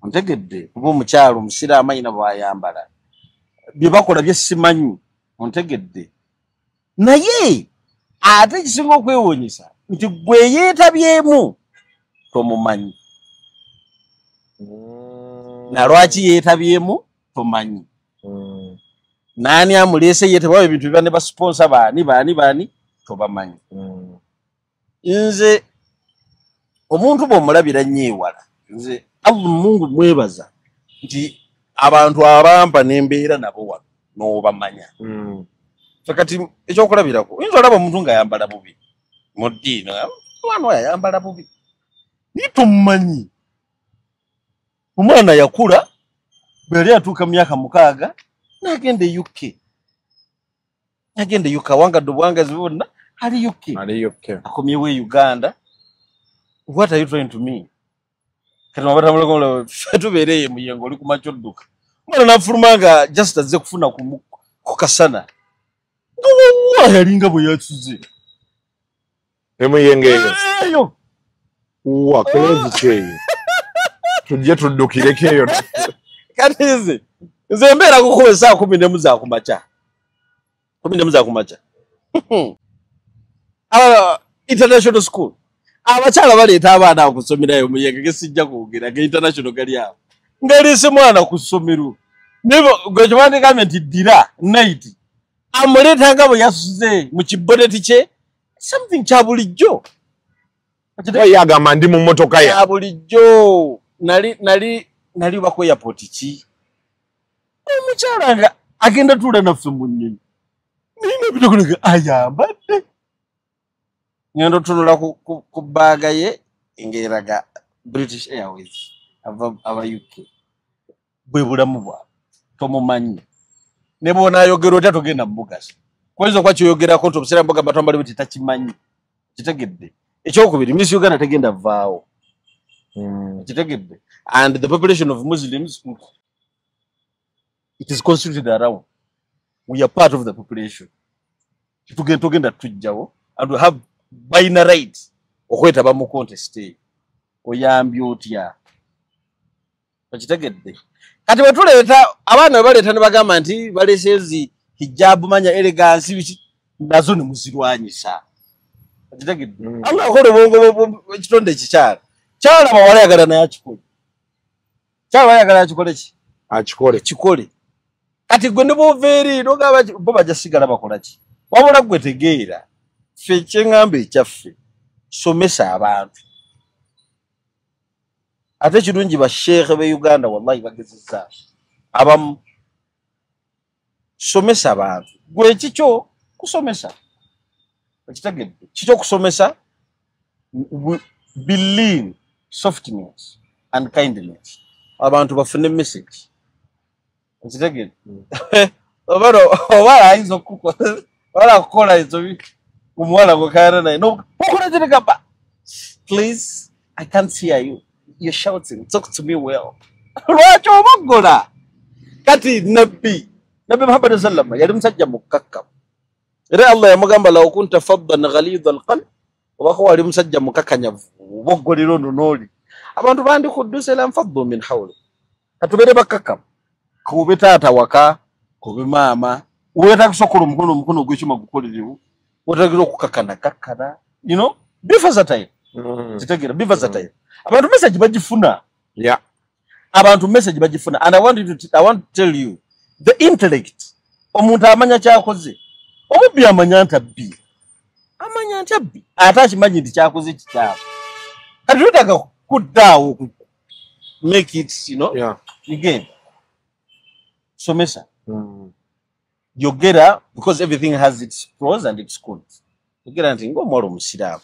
ontegedde? Kuba omukyalo omusiraamu ayina bw'ayambala, bye bakola bye simanyi, ontegedde? Naye ate ekisinga okwewuunyisa nti gwe yeetabyemu tomumanyi, na lwaki yeetabyemu tomanyi, naani amuleese yeetebwawo ebintu biba ne basiponsa baani baani baani tobamanyi. Nze omuntu bw'omulabira nnyo ewala, nze Allah Mungu mwebaza nti abantu abampa n'embeera nabo wano n'obamanya. Kati ekyokulabirako, oyinza olaba omuntu ng'ayambala bubi mu ddiini, omwana oyo ayambala bubi naye tomumanyi. Omwana yakula bwe yali atuuka mu myaka 6 n'agenda e UK, n'agenda e UK, awangadde obuwangazi bwonna ali UK, akomyewo e Uganda. What are you trying to mean? Kati mabatamulako ffe tubeera eyo Muyengo, oli ku makya odduka, omwana n'afuluma nga just azze kufuna ku kasana, nga yalinga bwe yasuze Emuyenge eyo. Wa crazy kyeyo, tujje tuddukireko eyo. Kati nze mbeera kukuba essaawa 11 za kumakya, 11 za kumakya, international school abakyala baleeta abaana abo ku ssomero eyo Muyenga, gesijja kwogera ge international gali awo, ngaleese mwana ku ssomero gwe kyebandigambye nti ddira night, amuleeta nga bwe yasuze mu kiboneti kye, something kya bulijjo. Ye agamba ndi mu mmotoka ya bulijjo. Nali bako airport ki, omukyala nga agenda tuula naffe mu nnyonyi, nina bitokolega ayambadde, ngenda otunula ku bbaaga ye ng'eraga British Airways aba UK. Bwe bulamu bwabwe tomumanyi. Ne bw'onaayogera otya togenda mubugasa. Kuyinza okuba kyoyogerako nti omusiraamu bagamba twambale bwe takimanyi. Kitegedde. Ekyokubiri, Miss Uganda tegenda vaawo. Kitegedde. And the population of Muslims, it is constituted around. We are part of the population. Tugenda tujjawo and we have binary rights okwetaba mu contest eyo. Oyambye otya? Okitegedde. Kati bwe tuleeta abaana bwe baleeta ne bagamba nti baleese ezi hijabu manya elegance biki nazo ne muzirwanyisa. Okitegedde. Allah akola obwongo ekitonde ekikyala. Kyala bawala ayagala naye akikole. Kyala ayagala akikole ki? Akikole. Kikole. Kati gwe ne bw'ova eri n'ogamba bo bajja sigala bakola ki? Wabula gwe tegeera. Ffe kye ŋŋamba ekyaffe somesa abantu. Ate kirungi basheekhe b'e Uganda wallahi bagezezza abamu somesa abantu. Gwe kikyo kusomesa. Okitegedde. Kikyo kusomesa believe softness and kindness. Abantu bafune message. Okitegedde. Oba ayinza okukola wala kukola ensobi omuwala gw'okaayana naye n'okola kirigamba please I can't hear you. You're shouting. Talk to me well. Lwaki oboggola? Kati Nabbi Muhammad sallama yali musajja mukkakkamu. Era Allah yamugamba law kunta faddan ghalidha alqalb, obako wali musajja mukakkanyavu oboggolera ono n'oli. Abantu bandikudduse lanfaddu min hawli. Katubeere bakkakkamu. Kube taata waka, kube maama, weetagisa okukola omukono ogw'ekyuma gukolerewo, weetagisa okukakkana kakkana, you know, be versatile. Kitegeera, be versatile. Abantu message bagifuna. Yeah. Abantu message bagifuna. And I want to tell you, the intellect, omuntu amanya kyakoze. Omubbi amanya nti abbi. Amanya nti abbi. Ate akimanyi nti kyakoze kikyamu. Kati twetaaga kuddaawo make it, you know, yeah. Again. Somesa. Yogera, because everything has its pros and its cons. Yogera nti ng'omuwala omusiraamu.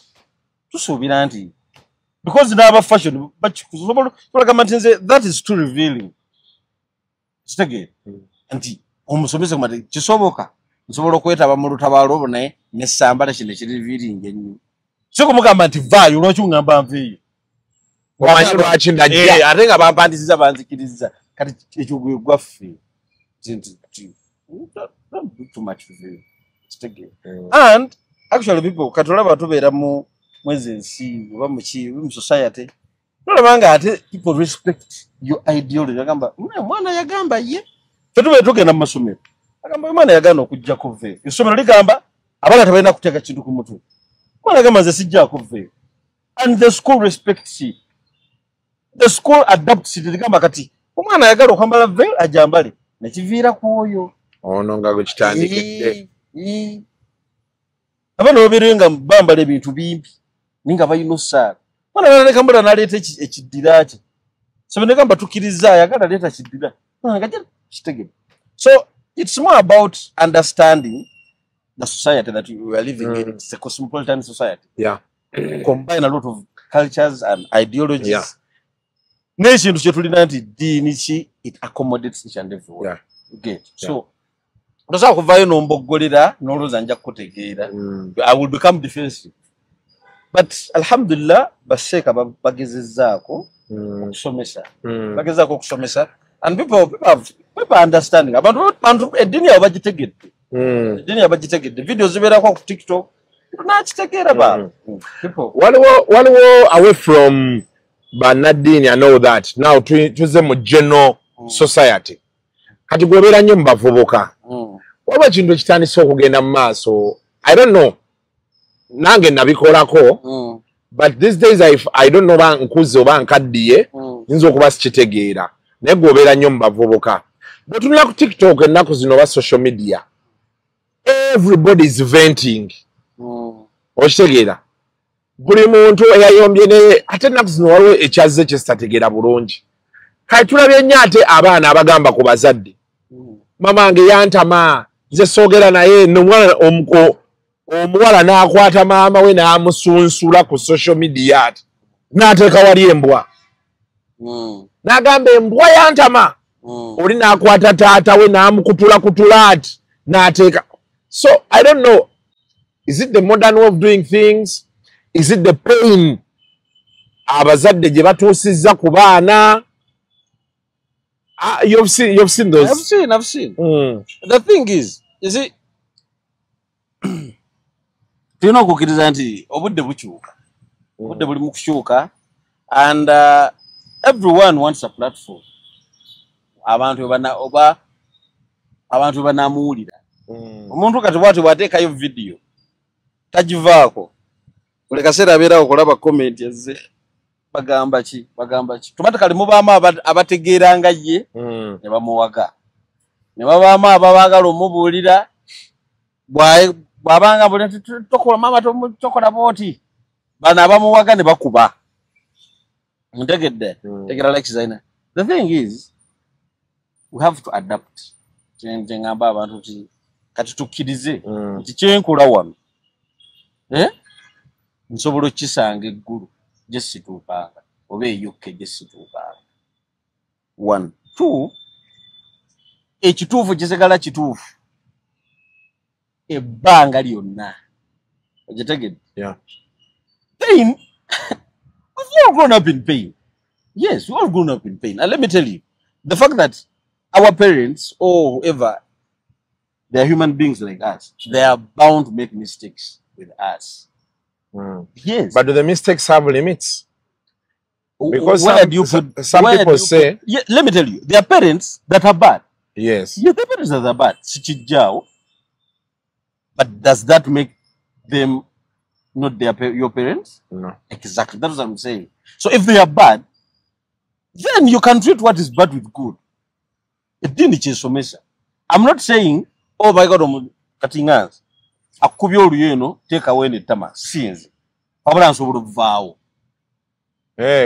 Tusuubira nti because n'aba fashion bakigamba nti nze that is too revealing. Kitegeera nti omusomesa kumati kisoboka nsobola okwetaba mu lutabaalo olwo naye nessambala kino ekiri revealing ennyo. Si kumugamba nti vaayo lwaki ongamba nveeyo. Omanyi lwaki ndajja. Ate nga bampandisizza banzikiriza kati ekyo gwe gwaffe. Don't do too much revealing. Kitegeera. And actually people kati olaba tubeera mu mwezi ensi oba muki mu society nolaba nga ate people respect your ideology. Agamba mwana yagamba ye ffe tubeere tugenda mu masomero agamba omwana yagaana okuggyako veero. Essomero ligamba abaana tebalina kuteeka kintu ku mutwe. Omwana agamba nze sijjaako veero. And the school respects it. The school adapts it. Ligamba kati omwana ayagala okwambala veero ajambale nekiviira ku oyo ono nga gwe kitandikidde. Abaana babeere nga bambala ebintu bimpi ninga balina ossaala. Mwana naleka mbula n'aleeta ekiddira kye. So negamba tukkiriza ayagala leeta kiddira. Mwana nga kitegedde. So it's more about understanding the society that we are living in. It's a cosmopolitan society. Yeah. Combine a lot of cultures and ideologies. Yeah. N'ekintu kye tulina nti ddiini ki it accommodates each and every one. Yeah. You get. So tosobola kuvaayo n'omboggolera n'olowooza nja kukutegeera. I will become defensive. But alhamdulillah basseeka bagezezzaako okusomesa. Bagezezzaako okusomesa and people understanding. Abantu eddiini yabwe bagitegedde. Eddiini yabwe bagitegedde. Videos zibeerako ku TikTok. Nakitegeera ba. People. Waliwo away from bannaddiini and all that. Now tuze mu general society. Kati gwebeera nnyo mu bavubuka. Waliwo ekintu ekitandise okugenda mu maaso. I don't know. Nange nabikolako. But these days I don't know oba nkuze oba nkaddiye. Nyinza okuba sikitegeera. Naye gweobeera nnyo mu bavubuka. Bwe tunula ku TikTok ennaku zino oba social media, everybody is venting. Okitegeera. Buli muntu eyayombye naye ate ennaku zino waliwo ekyazze kye sitategeera bulungi. Kale tulabye nnyo ate abaana abagamba ku bazadde. Mama wange yantama, nze soogera naye omuwala n'akwata maama we n'amusunsula ku social media ati n'ateeka wali embwa. N'agamba embwa yantama. Oli n'akwata taata we n'amukutula kutula ati n'ateeka. So I don't know, is it the modern way of doing things? Is it the pain abazadde gye batuusizza ku baana? You've seen those. I've seen. The thing is, you see, tulina okukkiriza nti obudde bukyuka, obudde buli mu kukyuka, and everyone wants a platform. Abantu oba abantu banamuwulira. Omuntu kati bw'atyo bw'ateekayo video tagivaako, buli kaseera abeerawo okulaba comment ezze bagamba ki. Automatically mubaamu abategeeranga ye ne bamuwaga, ne babaamu ababaagala omubuulira bw'abanga buli tokola maama tokola bw'oti, bano abamuwaga ne bakuba. Ntegedde tegera like Zaina. The thing is, we have to adapt. Kye ngamba abantu nti kati tukkirize nti kyenkola wano nsobola okukisanga eggulu gye situukanga oba e UK gye situukanga. 1, 2, ekituufu kisigala kituufu ebbanga lyonna. Okitegedde? Yeah. Pain, we've all grown up in pain. Yes, we've all grown up in pain. And let me tell you, the fact that our parents or whoever, they are human beings like us. They are bound to make mistakes with us. Yes. But do the mistakes have limits? Because where some, do you put, some where people do you say... put, yeah, let me tell you, there are parents that are bad. Yes. Yeah, there are parents that are bad. Sichijao. But does that make them not your parents? No. Exactly. That's what I'm saying. So if they are bad, then you can treat what is bad with good. Eddiini kyesomesa. I'm not saying, oh my God, kati nganze akubye oluyo eno teekawo eno ettama sinze wabula nsobola okuvaawo.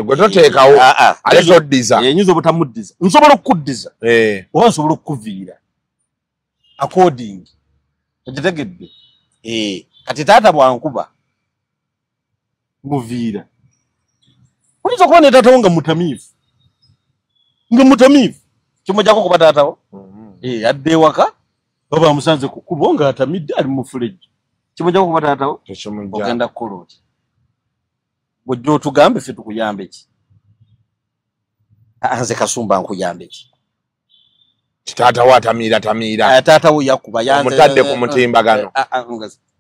Gwe toteekawo ate toddiza. Nyinza obutamuddiza, nsobola okukuddiza oba nsobola okukuviira according. Okitegedde? Kati taata bwankuba muviira. Oyinza okuba ne taatawo nga mutamiivu, kimujjako kuba taatawo adda ewaka oba amusanze ku kkubo ng'atamidde ali mu fulejje, kimujjako kuba taatawo ogenda kukola oti bw'ojja otugambe ffe tukuyambe ki? Nze Kasumba nkuyambe ki? Taatawo atamiira tamiira, taatawo yakuba omutadde ku mutimbagano.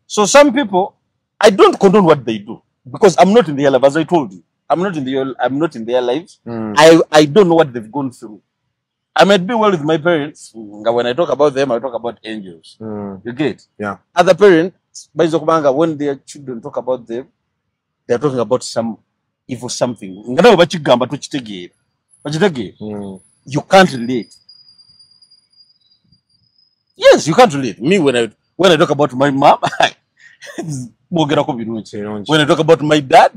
So some people, I don't condone what they do because I'm not in their life, as I told you. I'm not in their lives. I don't know what they've gone through. I might be well with my parents. When I talk about them, I talk about angels. You get? Yeah. Other parents, when their children talk about them, they're talking about some evil something. You can't relate. Yes, you can't relate. Me, when I talk about my mom, when I talk about my dad,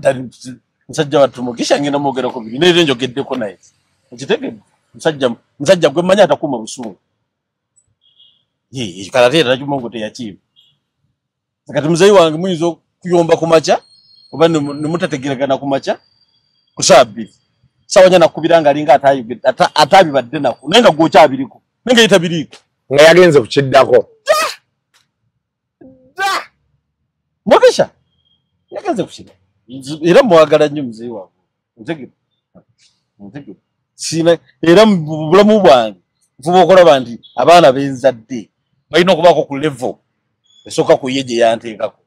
musajja wattu Mugisha ngenda mwogerako birungi, naye njogeddeko naye. Okitegedde? Musajja gwe mmanyi atakuuma busungu. Ye, kale ate era Mungu teyakiima. Kati muzeeyi wange muyinza okuyomba ku makya oba ne mutategeeragana ku makya ku ssaawa 2. Ssaawa 4 nakubira ng'alinga atabibadde nako, naye nga gw'okyabiriko, naye nga ye tabiriiko. Nga yagenze kukiddako. Mugisha yagenze kukiddako. Era mwagala nnyo muzeeyi wange. Ntegedde. Sina era mu bulamu bwange nfuba okulaba nti abaana benzadde balina okubaako ku level esooka ku ye gye yanteekako.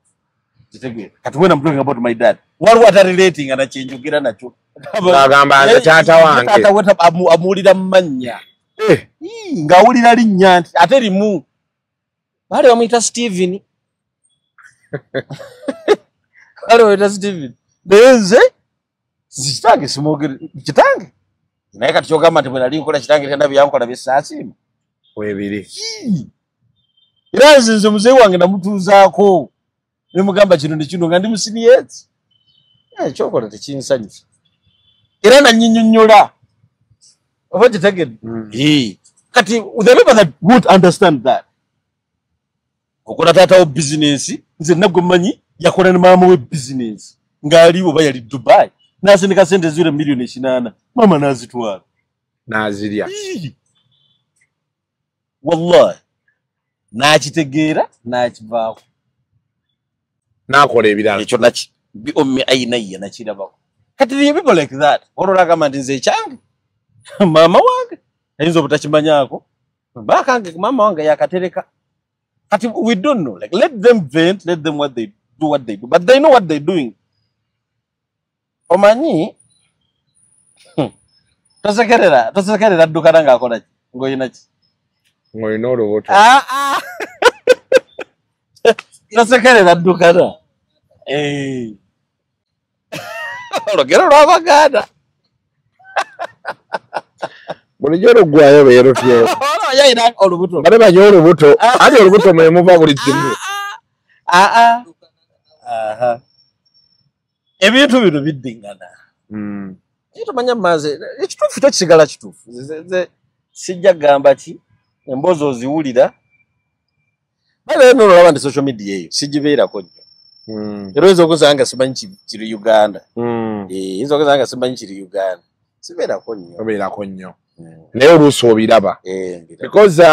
Kitegeera? Kati when I'm talking about my dad, waliwo atarelatinga na kye njogera nakyo. Agamba nze taata wange. Taata we amuwulira mu mannya. Ng'awulira linnya nti ate limu. Baali bamuyita Steven. Baali bamuyita Steven. Naye nze kitange simwogere kitange. Naye kati ky'ogamba nti bwe nali nkola kitange tena byankola bye saasiima. Weebiri. Era nze muzeeyi wange namutuuzaako. Ne mugamba kino ne kino nga ndi musiniyeeti. Ekyokola tekinsanyusa. Era nannyinnyonnyola. Oba kitegedde? Kati the people that won't understand that. Okola taatawo bizinensi, nze nagwe mmanyi yakola ne maama we bizinensi. Ng'ali oba yali Dubai. N'asindika ssente ziwera 8 million, maama n'azitwala. N'azirya. Wallahi nakitegeera nakivaako nakola ebirala ekyo naki bi ummi ainayya nakirabako. Kati the people like that ololagamba nti nze ekyange maama wange ayinza obutakimanyaako bakange maama wange yakatereka. Kati we don't know, like let them vent, let them what they do, what they do, but they know what they're doing. Omanyi tosekerera ddukana ng'akola ki ng'olina ki ng'olina olubuto. Tosekerera ddukana olugero lw'Abaganda bulijjo oluggwayo beerutyo olubuto bale banye olubuto ate olubuto mwe muva buli kimu. Ebintu bino biddingana. Tumanya maze ekituufu kyo kisigala kituufu. Sijja kugamba ki emboozi oziwulira bale nno olaba nti social media eyo sigibeerako nnyo. Era oyinza okusanga simanyi kiri Uganda. Oyinza okusanga simanyi kiri Uganda. Sibeerako nnyo. Obeerako nnyo. Naye oluusi obiraba. Because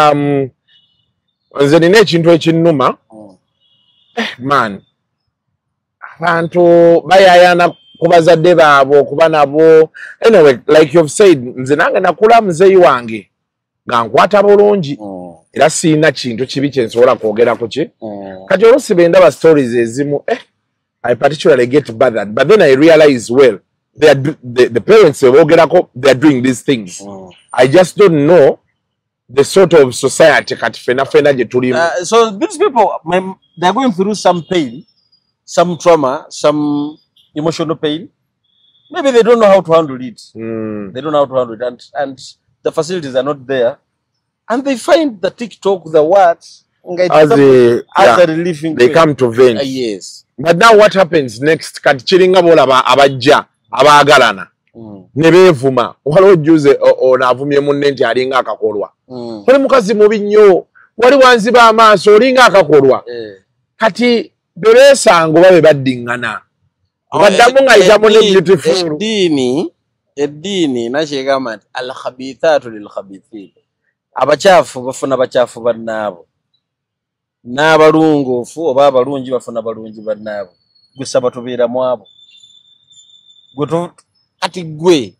nze nina ekintu ekinnuma. Man, abantu bayaayana ku bazadde baabwe okuba nabo. Anyway, like you've said, nze nange nakula muzeeyi wange nga nkwata bulungi era siina kintu kibi kye nsobola kwogerako ki. Kati oluusi bwe ndaba stories ezimu I particularly get bothered, but then I realize, well, they are the parents boogerako, they are doing these things. I just don't know the sort of society kati fena fena gye tulimu. So these people, they are going through some pain, some trauma, some emotional pain. Maybe they don't know how to handle it. They don't know how to handle it, and the facilities are not there. And they find the TikTok, the what, as a relieving. They come to vent. Yes. But now what happens next? Kati kiringa bw'olaba abajja abaagalana ne beevuma. Waliwo jjuze ono avumye munne nti alinga akakolwa. Oli mukazi mubi nnyo, wali wanziba amaaso olinga akakolwa. Kati be beesanga oba be baddiŋŋana. Baddamu ng'ayita munne beautiful. Eddiini nakyegamba nti alkhabithaatu lilkhabithin. Abakyafu bafuna bakyafu bannaabwe, n'abalungoofu oba abalungi bafuna balungi bannaabwe. Gwe saba tubeeramu abo. Kati gwe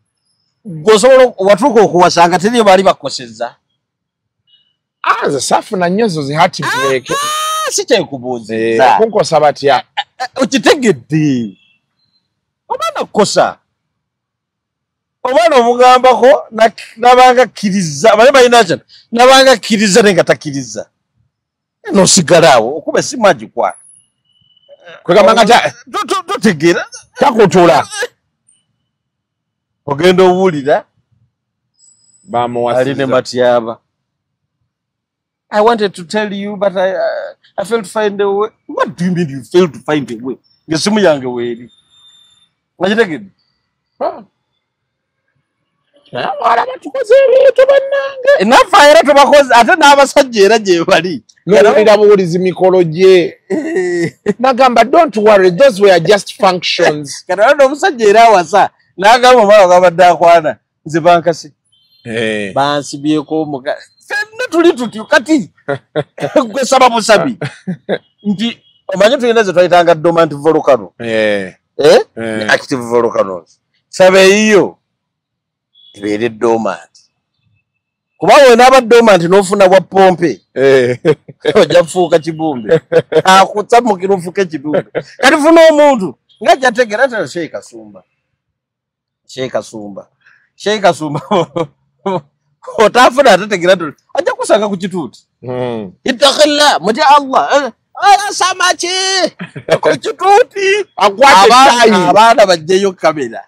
osobola watuuka okuwasa nga teriyo baali bakosezza. Nze saafuna nnyo zo zi heart break. Si kyekubuuzizza. Kunkosa batya? Okitegedde. Oba nakukosa. Omwana omugambako nabanga akkiriza, bali balina kino, nabanga akkiriza naye nga takkiriza. N'osigala awo okuba essimu agikwata. Kwegamba nga totegeera. Takutula. Ogenda owulira bamuwasizza. Ali ne Matyaba. I wanted to tell you, but I failed to find a way. What do you mean you failed to find a way? Ng'essimu yange weeri. Okitegedde? Abawala batukoze ebintu bannange. Naffe era tubakoze ate n'abasajja era gye bali. N'owulira buwulizi mikolo gye. Nagamba don't worry, those were just functions. Kati waliwo omusajja era awasa n'agamba omwana gw'abadde akwana nze bankase. Bansibyeko omuka. Ffenna tuli tutyo kati gwe saba busabi nti omanyi tulina ze twayitanga dormant volcano. Active volcanoes. Saba eyiyo ebeere dormant. Kuba wenaaba dormant n'ofuna bwa pompe ojja kufuuka kibumbe. Akutsamukira ofuuke kibumbe. Kati funa omuntu nga jategeera nti Sheikh Kasumba. Sheikh Kasumba. Sheikh Kasumba otafuna atategeera nti ajja kusanga ku kituuti. Ittaqillah mutya Allah. Samaki ku kituuti. Akwate ttaayi. Abaana bajjeyo kamera.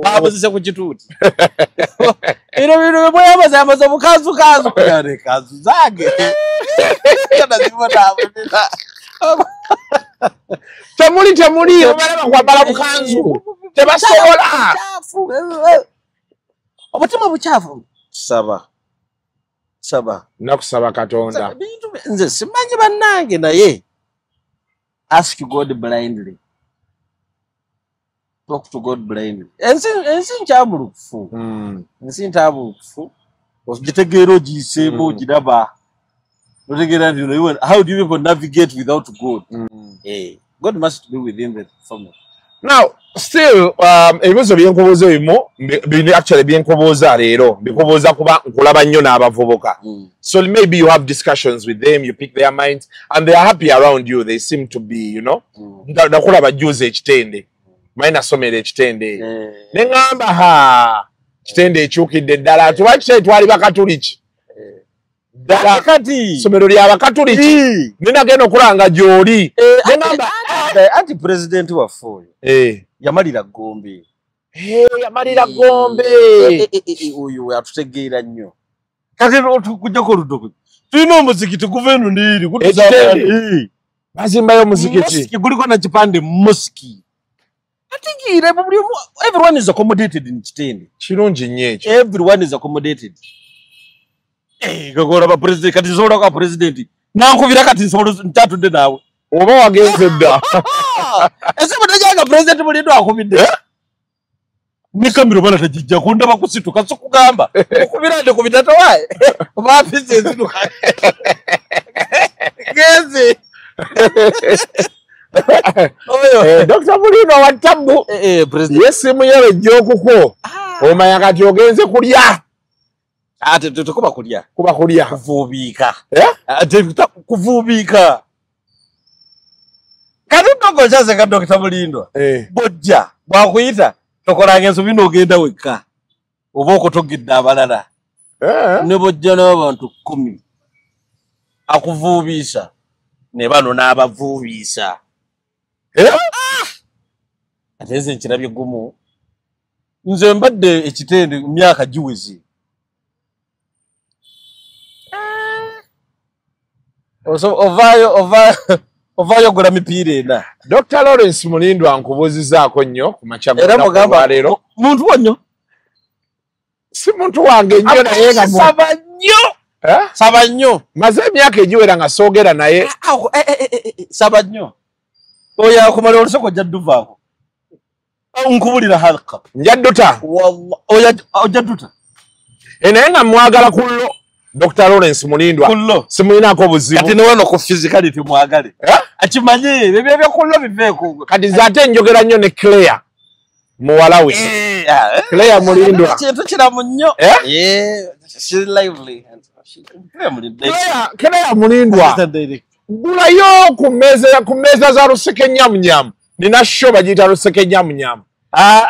Babuzise ku kituuti. Bino bino bwe yamaze amaze bukanzu kanzu. Kale kanzu zange. Temuli temuli obalaba kwambala bukanzu. Tebasobola. Obutima bukyafu. Saba. Saba. Nakusaba Katonda. Nze simanyi bannange naye. Ask God blindly. Talk to God blindly. Ensi nkyabulukufu. Ensi ntabulukufu. Ogitegeera, ogiyiseemu, ogiraba, otegeera nti, how do you people navigate without God? God must be within the family. Now, still, ebibuuzo byenkubuuza ebimu, actually byenkubuuza leero, mbikubuuza kuba nkulaba nnyo n'abavubuka. So maybe you have discussions with them, you pick their minds, and they are happy around you. They seem to be, you know. Nakulaba juzi ekitende. Manyi nasomera ekitende. Ne ŋŋamba, ha, Kitende ekyukidde ddala. Tuba Kitende twali Bakatuliki. Ddala kati ssomero ly'Abakatuliki. Ne nagenda okulanga gy'oli. Ne ŋŋamba, anti pulezidenti waffe oyo yamalira Gombe. Yamalira Gombe. Oyo atutegeera nnyo. Kati kujjako oluddo, tulina omuzikiti guva eno n'eri. Ekitende. Bazimbayo omuzikiti. Mosque guliko na kipande mosque. Ategeera buli omu, everyone is accommodated in Kitende. Kirungi nnyo ekyo. Everyone is accommodated. Gagolaba president, kati nsobola kwa president. Nankubira kati nsobola nkyatudde naawe. Oba wagenze dda. Ese mutajanga president Mulindwa akubidde. Ne kamera bana tajijja kundaba kusituka sikugamba. Okubira nde ku bitata waaye. Oba afisi enzituka. Genze. Dr. Mulindwa wa Tabbu. President. Yesimu yale gy'okuko. Omanya kati ogenze kulya. Ate tukuba kulya. Kuba kulya. Kuvuubika. Ate kuvuubika. Kati ndogo ka Dr. Mulindwa. Bojja bwakuyita tokolanga ensobi n'ogenda wekka. Oba okutogedde abalala. Ne bojja n'abantu 10. Akuvuubisa. Ne bano n'abavuubisa. Ate nze nkirabye gumu. Nze mbadde ekitende myaka giweze. Ovaayo gula mipiira ena. Dr. Lawrence Mulindwa nkubuuzizaako nnyo ku makya Era mugamba leero. Muntu wa nnyo. Si muntu wange nnyo naye nga saba nnyo. Saba nnyo. Maze emyaka egiwera nga soogera naye. Saba nnyo. Oyo akumala olusoko ojja dduvaako. Nkubulira halqa. Nja dduta. Wallah oyo ojja dduta. Naye nga mwagala kullo. Dr. Lawrence Mulindwa simulinaako buzibu. Kati ne wano ku physicality mwagale. Akimanye ebyo ebyokullo biveeko. Kati nze ate njogera nnyo ne Claire muwala we. Claire Mulindwa. Kintu kiramu nnyo. She's lively. Claire Mulindwa. Gulayo ku mmeeza za Luseke Nyamunyamu. Nina show bagiyita Luseke Nyamunyamu.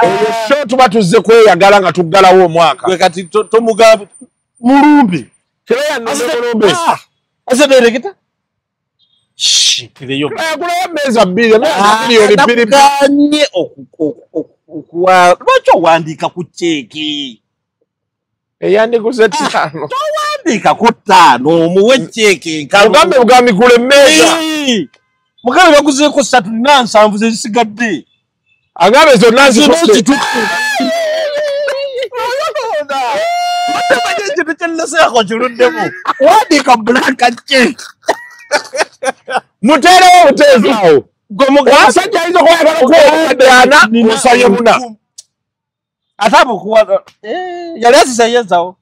Eyo show tuba tuzze kweyagala nga tuggalawo omwaka. Gwe kati tomugambe mulumbi. Claire mulumbi. Ase director. Kireyo. Gulayo mmeeza bbiri, milioni bbiri. Nakuganye okuwa lwaki owandiika ku ceeki? Eyandiguze 5. Towandiika ku 5, omuwe ceeki enkalu. Mugambe bugambi gula emmeeza. Mugambe baguzeeko 3 na 7 zezisigadde. Agambe zonna zitutte. Wandiika blank check. Muteerewo obuteezi awo. Omusajja ayinza okuba okuwadde ana, osabye buna. Ate abukuwa yali asisayezawo.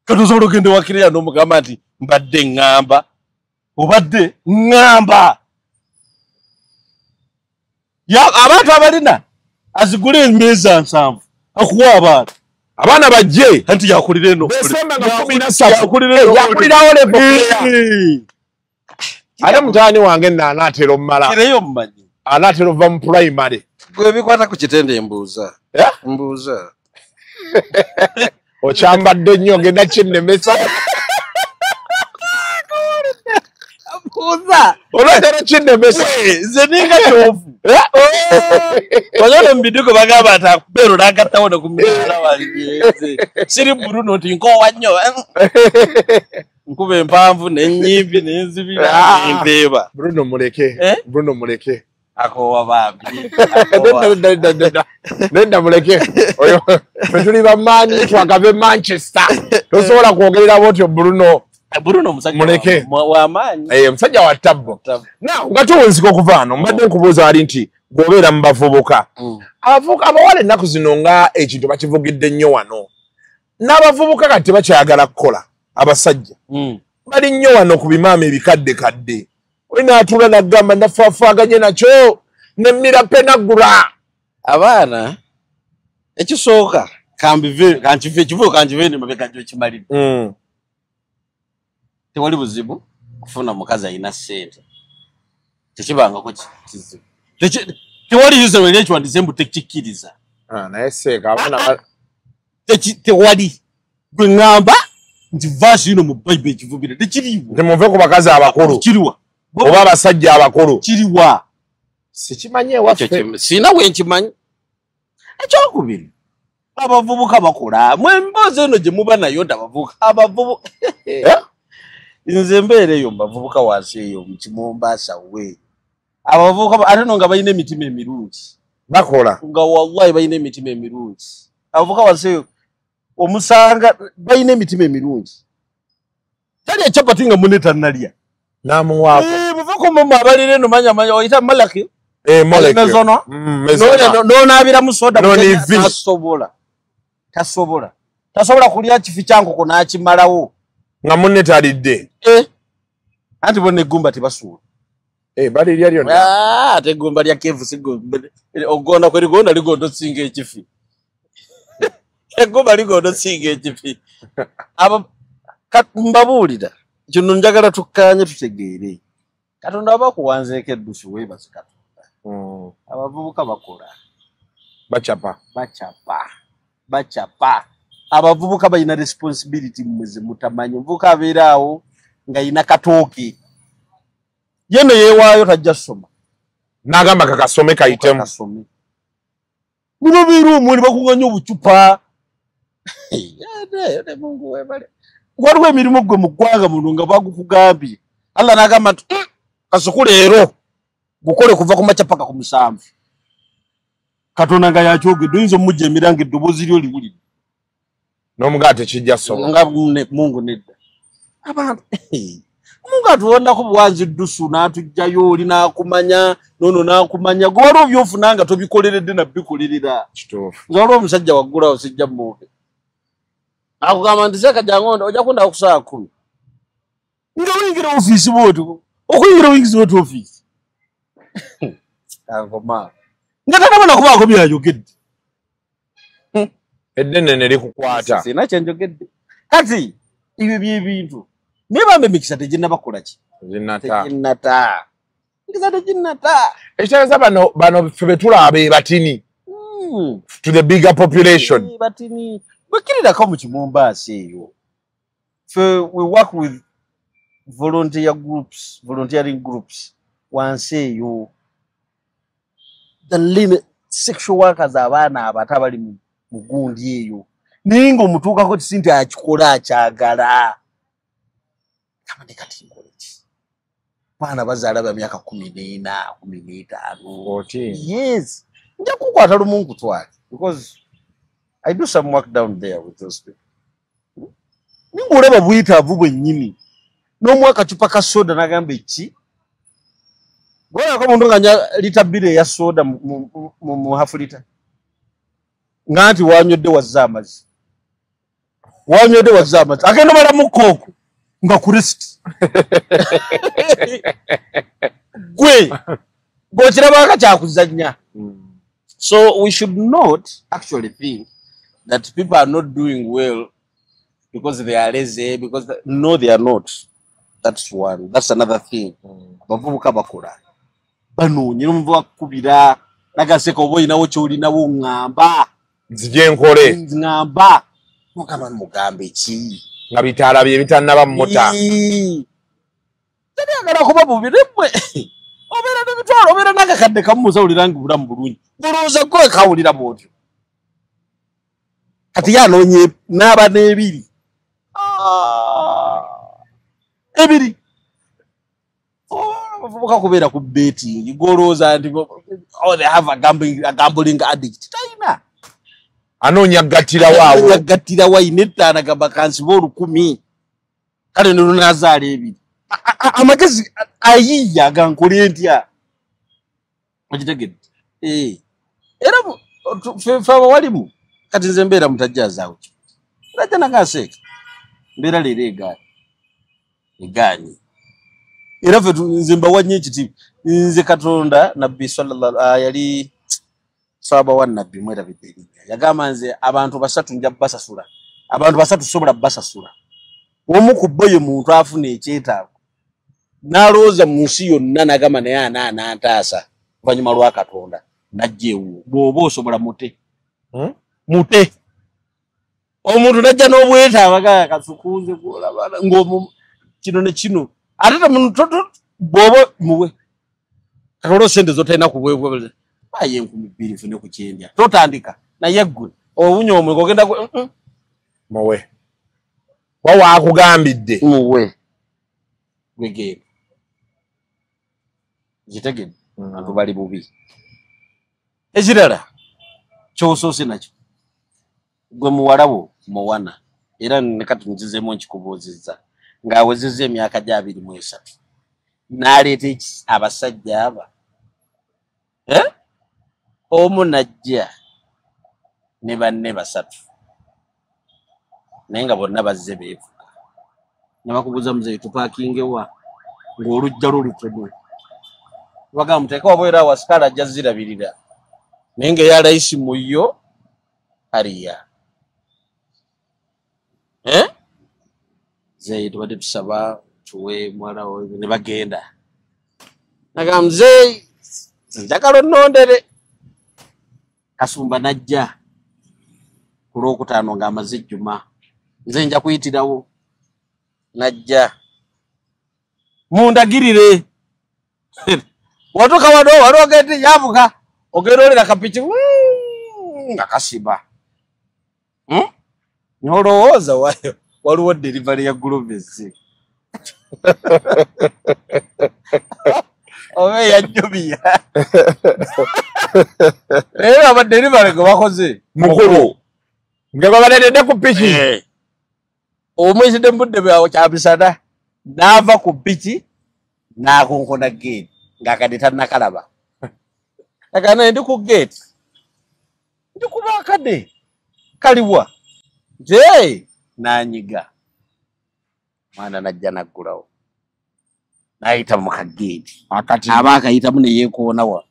Kati osobola ogenda ewa Claire n'omugamba nti mbadde ŋŋamba. Obadde ŋŋamba. Abantu abalina azigule emmeeza 7 akuwa abaana. Abaana bajje. Anti yakulira eno. Desemba nga 13. Yakulira eno. Yakulirawo level Claire. Ate mutaani wange nno anaatera omumala. Kireyo mmanyi. Anaatera ova mu primary. Gwe ebikwata ku Kitende mbuuza. Mbuuza. Okyambadde nnyo ogenda kinnemesa. Mbuuza. Olwatera kinnemesa. Nze ninga kyovu. Wanyole mbiduko bagamba ati akubeera n'agattawo ne ku mukyala wange. Siri Bruno nti nkoowa nnyo. Nkuba empanvu n'ennyimpi n'enzibira n'empeeba. Bruno muleke. Bruno muleke. Akoowa bambi. Nedda muleke. Oyo ffe tuli bamaanyi twakava e Manchester. Tosobola kwogerera bw'otyo Bruno. Bruno musajja muleke. W'amaanyi. Musajja wa tabbo. Now nga tuwunzika okuva wano mbadde nkubuuza wali nti bw'obeera mu bavubuka. Abavubuka abawala ennaku zino nga ekintu bakivugidde nnyo wano. N'abavubuka kati tebakyayagala kukola abasajja. Bali nnyo wano ku bimaama ebikadde kadde. Olina atuula n'agamba nafaafaaganye nakyo nemmira penagula. Abaana ekisooka kanbive kankive kivuo kankive ne mabega gyo kimalidde. Tewali buzibu kufuna mukazi alina ssente. Tekibangako kizibu. Tewali user wali ekiwandiise mbu tekikkiriza. Naye seeka abaana tewali gwe ŋŋamba nti verse ino mu Bible ekivubira tekiriiwo. Temuve ku bakazi abakulu. Kiriwa. Oba abasajja abakulu. Kiriwa. Sikimanyi ewaffe. Sina we nkimanyi. Ekyokubiri abavubuka bakola. Mwe emboozi eno gye muba nayo nti abavubuka. Nze mbeera eyo mbavubuka wansi eyo mu Kimombasa we. Abavubuka ate no nga balina emitima emirungi. Bakola. Nga wallahi balina emitima emirungi. Abavubuka wansi eyo omusanga balina emitima emirungi. Talya chapati nga munne tannalya. N'amuwaako. Muvuko mu abalira eno manya manya oyita Malaki. Malaki. Mezono. N'onaabiramu soda. Tasobola. Tasobola. Tasobola kulya kifi kya nkoko n'akimalawo. Nga munne talidde. Anti bonna eggumba tebasuula. Balirya lyonna. Ate eggumba lya KFC ogonda kwe ligonda ligonda osinga ekifi. Eggumba ligonda osinga ekifi. Mbabuulira kino njagala tukkaanye tutegeere. Katonda aba akuwanzeeko eddusu weebaze Katonda. Abavubuka bakola. Bacapa. Bacapa. Bacapa. Abavubuka balina responsibility mmwe ze mutamanyi. Omuvubuka abeera awo ng'ayina katooke. Ye nno yeewaayo tajja ssoma. N'agamba kakasome kayitemu. Kakasome. Bino beera omwo ne bakuŋŋaanya obucupa. Mungu weebale. Waliwo emirimu gwe mu ggwanga muno nga bagukugambye. Allah n'agamba nti kasuku leero gukole kuva ku makya paka ku 7. Katonda nga yakyogedde oyinza omujja emiranga eddoboozi lyo liwulire. N'omugaati tekijja ssobola. Nga Mungu nedda. Abantu Mungu atuwondako buwanzi ddusu n'atuggyayo oli n'akumanya n'ono n'akumanya gwe waliwo by'ofuna nga tobikoleredde na bikolerera. Kituufu. Nze waliwo omusajja waggulawo sijja mmuuke. Akugamba nti seeka jangu ojja kundaba ku ssaawa 10. Nga oyingira ofiisi bw'otyo okuyingira oyingiza otya ofiisi. Ankoma. Nga tannaba na kubaako by'ayogedde. Eddene ne likukwata. Sirina kye njogedde. Kati ebyo by'ebintu. Naye bambi emikisa teginnaba kukola ki? Teginnata. Emikisa teginnata. Ekitegeeza bano ffe be tulaba be batini. To the bigger population. Batini. Bwekirirako mu Kimombasa eyo. Ffe we work with volunteer groups, volunteering groups wansi eyo. The limit sexual workers abaana abato abali mu gundi eyo. Naye ng'omutuukako si nti akikola akyagala. Kamane kati nkole ki? Baana bazaala ba myaka 14, 15. Yes. Nja kukwata lumu nkutwale because I do some work down there with those people. Ningolaba bwetaavu bwennyini. N'omuwa akacupa ka soda n'agamba eki? Gwolabako omuntu ng'anywa lita 2 eya soda mu half lita. Nga nti wanywedde wazza amazzi. Wanywedde wazza amazzi. Agenda omalamu kooko nga ku receipt. Gwe gw'okirabanga kyakuzannya. So we should not actually think that people are not doing well because they are lazy, because no, they are not. That's one. That's another thing. Abavubuka bakola. Banoonya n'omuvubuka akukubira n'agaseka oba olinawo ky'olinawo ŋŋamba. Nzije nkole. Ŋŋamba. Mukama mugambe ki? Nga bitaala bye bitannaba mmuta. Tebiyagala kuba bubi nammwe. Obeera n'emitwalo, obeera n'akakadde kamu musawulira nga obulamu bulungi. Olowooza ggwe kawulira bw'otyo. Kati ye anoonye n'aba n'ebiri. Ebiri. Abavubuka kubeera ku betting. Gw'olowooza nti oh, they have a gambling addict. Talina. Anoonya gattirawo awo. Anoonya gattirawo ayina 5 agamba kansibe 1000. Kale ne lunaazaala 2. Amagezi ayiiya agankole ntya. Okitegedde? Era ffe abawalimu kati nze mbeera mutajjazaawo ki. Najja nagaseeka mbeera leero egaanyi era ffe nze mbawa nnyo ekitiibwa. Nze Katonda Nabbi sallallahu yali saba wa Nabbi mwerabidde erinnya, yagamba nze abantu basatu nja basasula, abantu basatu sobola basasula. Omu ku bo ye muntu afuna ekyetaago n'alowooza mu nsi yonna n'agamba naye anaantaasa oluvannyuma lwa Katonda n'ajja ewuwo. Bw'oba osobola mute mute omuntu n'ajja n'obwetaaga aga kasukunze gw'olaba ng'omu kino ne kino ate bw'oba muwe kati sente z'otalina kuweebwa aye 2000 nfune ku kyendya totandika naye ggwe owunya omuliro ogenda muwe waakugambidde muwe gwegenda kitegedde abantu bali bubi. Ekirala ky'osoose nakyo gwe muwala wo muwana era ne kati nzizeemu nkikubuuzizza ng'awezezza emyaka gya 23 n'aleeta abasajja aba omu najja ne banne basatu naye nga bonna bazze beevuga ne bakubuuza muzeeyi tupaakinge wa ng'olujja lulutono bagamba muteeke wabweru awo asikaali ajja zirabirira naye ng'eya layisi mu yo aliya muzeeyi tubadde tusaba tuwe muwala wo ne bagenda nagamba muzeeyi njagala onnondere. Kasumba najja ku Lwokutaano ng'amaze ejjuma nze nja kuyitirawo najja mundagirire watuuka wano waliwo ogenda yavuga ogenda olera kapiki nga kasiba n'olowooza waliwo delivery ya Gloves oba eya Jumia era aba delivery gwe bakoze mukulu nga babaleetedde ku piki omuyitidde mu budde bwawe kyamisana n'ava ku piki n'akonkona geeti ng'akadde tannakalaba agana ndi ku geeti ndi kuba akadde kaliwa nti n'anyiga mwana najja n'aggulawo n'ayita mu kageeti aba akayitamu ne yeekoona wa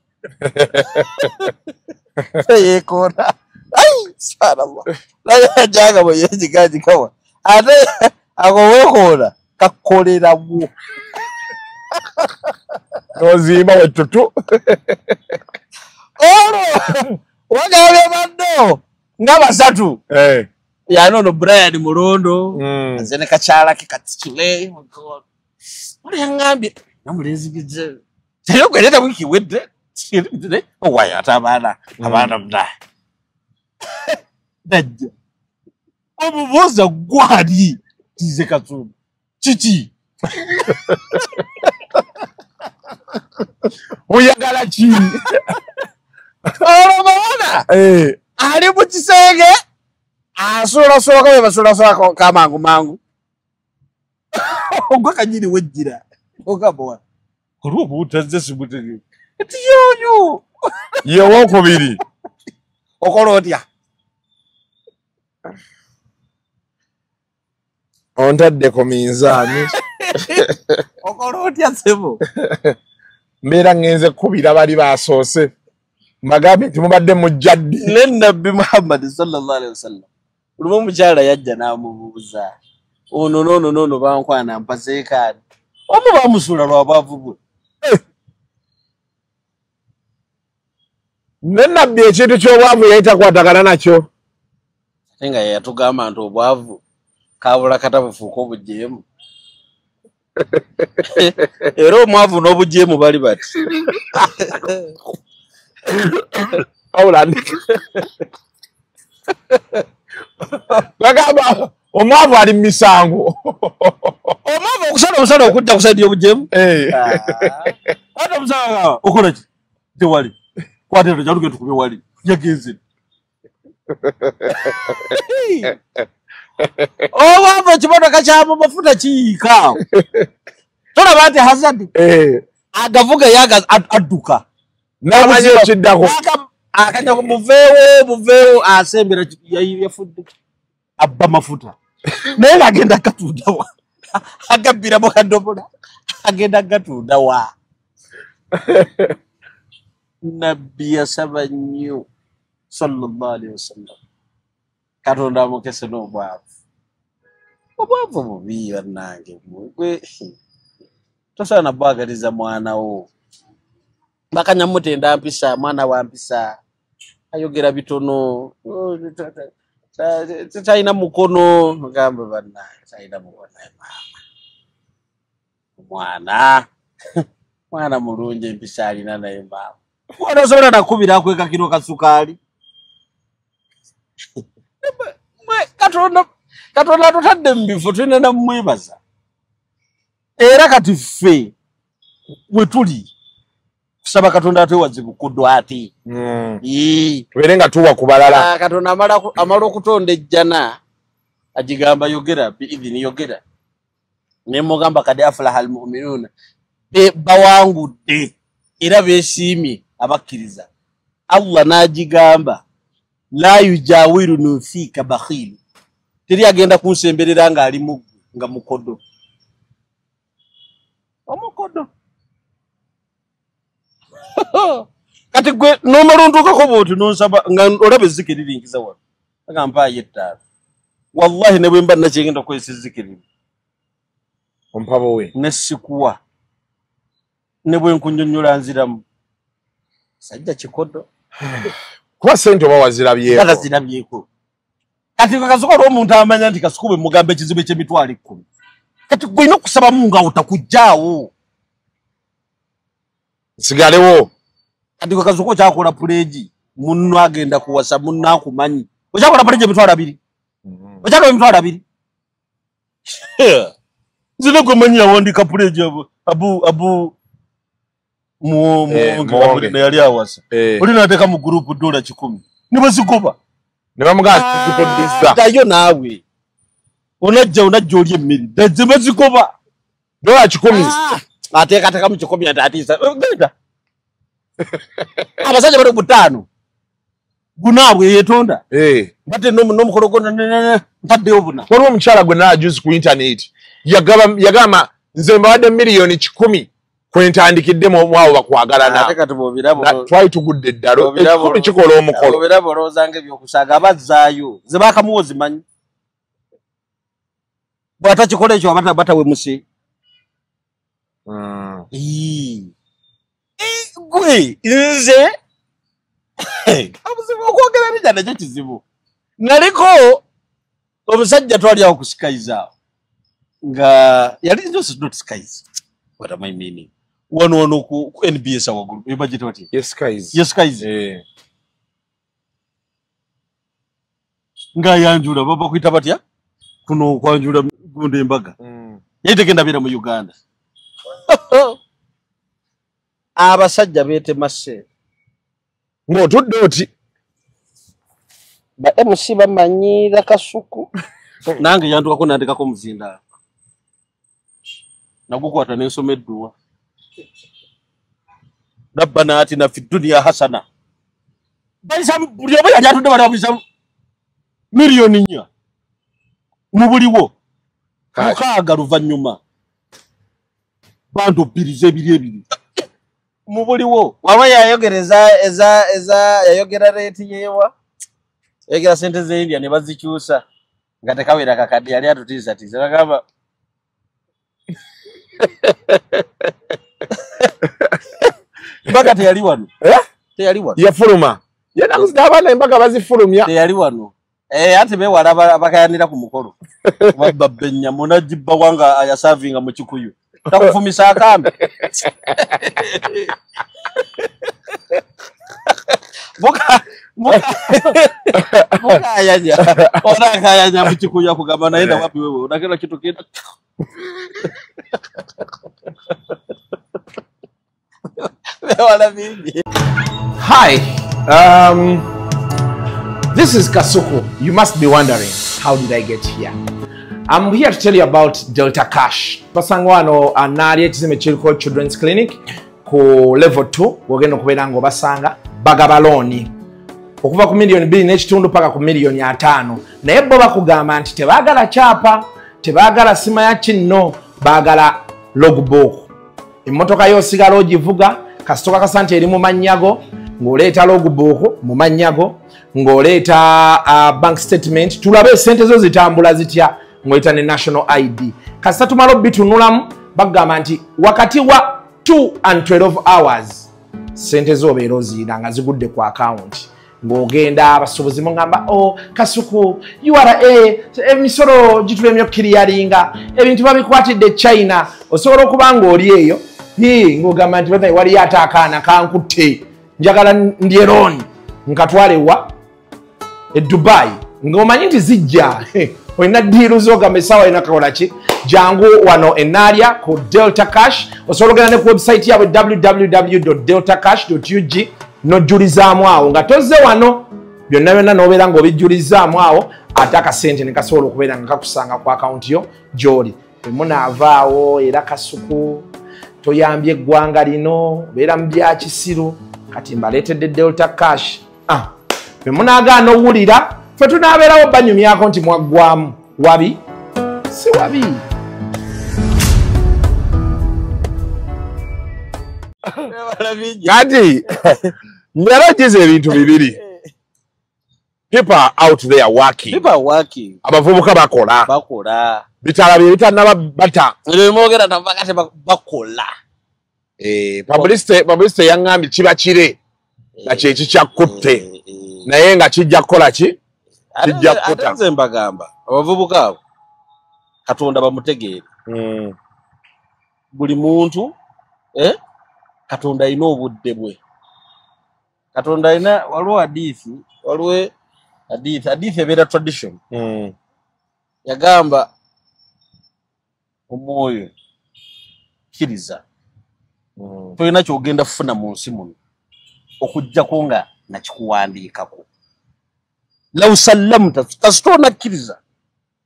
yeekoona ai subhanallah naye ajjanga bwe yeejigaajikawa ate ako weekoona kakolerawo n'ozimba wettutu olwo wagambye banno nga basatu yani ono Brian Mulondo nze ne kakyala ke katikire wali yaŋŋambye namulenzi naye gwe wiiki wedde owayo ate abaana muna najja omubuuza gwali tize Kasumba kiki oyagala ki olwo mawona ali mu kisenge asuulaasuulako bye basuulaasuulako kamangu mangu ogwa kanyini wejjira ogamba wa olwo obuwutazze simutegeera nti yoyo ye owookubiri okola otya ontadde ku minzaani okola otya ssebo mbeera ŋŋenze kkubira bali basoose mbagambye nti mubadde mujja ddi ne Nabbi Muhammad sallallahu alaihi wasallam lumu omukyala yajja n'amubuuza ono noono noono bankwana mpaseekaani omu bamusuula lwa bwavu bwe ne Nabbi ekintu ky'obwavu yali takwatagana nakyo ate nga yatugamba nti obwavu kabula kata bufuuka obujeemu era omwavu n'obujeemu bali bati bagamba omwavu ali mu misango omwavu okusala omusala okudda ku sayidi y'obujeemu ate omusala okola ki tewali kwata ero jaluge tukube wali yagenze obwavu ekimotoka kyamu mafuta kiyiika awo tolaba nti Hazard agavuga adduka n'amanyi ekiddako akanya muveewo muveewo asembera yafudde Abba mafuta. Naye agenda katunda wa. Agabbira mu kadomola. Agenda katunda wa. Nabbi yasaba nnyo sallallahu alaihi wasallam. Katonda amukese n'obwavu. Obwavu bubi bannange. Gwe tosaana bwagaliza mwana wo. Bakanya mutenda mpisa, mwana wa mpisa. Ayogera bitono. Talina mukono. Gamba bannange talina mukono mama. Mwana. Mwana mulungi empisa alina naye mama. Mwana osobola nakubira akweka kiro ka sukaali. Katonda atutadde mu bifo tulina namwebaza. Era kati ffe we tuli kusaba Katonda atwewaze bukoddo ate. Tubeere nga tuwa ku balala. Katonda amala okutonda ejjana agigamba yogera biidhini yogera. Ne mugamba kad aflaha almu'minuna. Bawangudde era beesiimye abakkiriza. Allah n'agigamba la yujawirunu fika bakhil. Teri agenda kunsemberera ng'ali muggu nga mukodo. Omukodo. Kati gwe n'omala ontuukako bw'oti n'onsaba nga olaba ezzike liringiza wano. Aga mpaayo ettaano. Wallahi ne bwe mba nakyengenda okukozesa ezzike lino. Ompa buwe. Ne sikuwa. Ne bwe nkunnyonnyola nziramu. Sajja kikodo. Kuba ssente oba wazirabyeko. Wazirabyeko. Kati Kasuku olw'omuntu amanya nti Kasuku bwe mugamba ekizibu eky'emitwalo 10. Kati gwe olina okusaba Mungu awo takuggyaawo. Nsigalewo. Kati gwe Kasuku okyakola puleegi munno agenda kuwasa munno akumanyi. Okyakola puleegi emitwalo 2. Okyakola emitwalo 2. Nze ne gwe manyi yawandiika puleegi abu muwonge yali awasa. Oli n'ateeka mu gurupu $100. Ne bazigoba. Ne bamugamba tukodisa. Ddayo naawe. Onajja olya emmere. Ddaze bazigoba. $100. Ateekateeka mu 100 ate atiisa. Genda. Abasajja bali 5. Gunaabwe yeetonda. Mbadde n'omukolo gwo ntaddeyo buna. Waliwo omukyala gwe naajuzi ku internet. Yagamba nze mbawadde miliyoni 100 kwentandikidde mu abo bakwagalana. Ate kati bw'obiraba twali tugudde eddalo. 100 kikola omukolo. Obiraba olowooza ng'ebyokusaaga abazzaayo. Ze baakamuwa ozimanyi. Bw'atakikola ekyo batawemuse. Gwe nze obuzibu okwogera erinnya nakyo kizibu. Naliko omusajja twali awo ku Skies awo nga yali not Skies. What am I meaning? Wano ku NBS awaggulu ebagiyita batya? Yes Skies. Yes Skies. Ng'ayanjula baba bakuyita batya? Kuno okwanjula gundi embaga. Yali tegenda beera mu Uganda. Abasajja beetema ssente. Ng'otudde oti. Ba MC bamanyiira Kasuku. Nange yantukako n'antekako omuzindaalo. Nagukwata ne nsoma edduwa. Rabbana atina fi dunya hasana. Bayisa buli omu yali atudde bali bamuyisa miliyoni 4 mu buliwo. 6 luvannyuma. Bantu 2 z'ebiri ebiri. Mu buliwo. Waba yayogera eza yayogera reeti yeewa. Yayogera ssente z'e India ne bazikyusa. Nga tekawera kakadde yali atutiisatiisa. Bagamba embaga teyali wano. Teyali wano. Yafuluma. Abaana embaga bazifulumya. Teyali wano. Ate beewala abakayanira ku mukolo. Babba ennyama onagibba wanga ayasavinga mu Kikuyu. Takufumisa akambe. Mukayanya. Onakayanya mu Kikuyu akugamba naenda wapi wewe? Unakela kitu kitu. Hi, this is Kasuku. You must be wondering, how did I get here? I'm here to tell you about Delta Cash. Basanga wano anaali ekizimbe kiriko Children's Clinic ku level 2 wogenda okubeera ng'obasanga bagaba looni. Okuva ku 2.5 million paka ku 5 million. Naye bo bakugamba nti tebaagala kyapa, tebaagala sima ya kinno, baagala logbook. Emmotoka yo osigala ogivuga, kasitoka kasante eri mu mannyago, ng'oleeta logbook mu mannyago, ng'oleeta bank statement, tulabe sente zo zitambula zitya, ng'oleeta ne national ID. Kasita tumala obitunulamu, bagamba nti wakati wa 2 and 12 hours sente zo obeera oziina nga zigudde ku account. Ng'ogenda abasuubuzi mugamba, oh Kasuku, URA emisolo gitulemye okukiriyalinga, ebintu babikwatidde China. Osobola okuba ng'oli eyo ng'ogamba nti banaye waliyo ate akaana kankutte, njagala ndye loan nkatwale wa e Dubai, ng'omanyi nti zijja olina ddiiru z'ogamba essaawa yonna kakola ki. Jangu wano e Naalya ku Delta Cash. Osobola ogenda ne ku website yaabwe www.deltacash.ug n'ojjulizaamu awo nga tozze wano, byonna byonna n'obeera ng'obijjulizaamu awo, ate akasente ne kasobola okubeera nga kakusanga ku akawunti yo gy'oli. Emunaavaawo era Kasuku toyambye eggwanga lino, obeera mu bya kisiru. Kati mbaleetedde Delta Cash. Bwe munaagaana owulira, ffe tunaabeerawo banyumyako nti mwaggwamu. Wabi si wabi. Kati njala ebintu bibiri. People are out there working. People are working. Abavubuka bakola. Bakola. Bitala bye bitannaba bata. Mwogera navakati bakola. Publicity yaŋŋambye kiba kire nga kye kikyakutte. Naye nga kijja kukola ki? Kijja kukuta. Ate nze mbagamba abavubuka abo Katonda bamutegeere. Buli muntu Katonda alina obudde bwe. Katonda alina, waliwo hadithi ebeera tradition. Yagamba omwoyo kkiriza, tolina ky'ogenda kufuna mu nsi muno okuggyako nga nakikuwandiikako. Law sallamta, kasita onakkiriza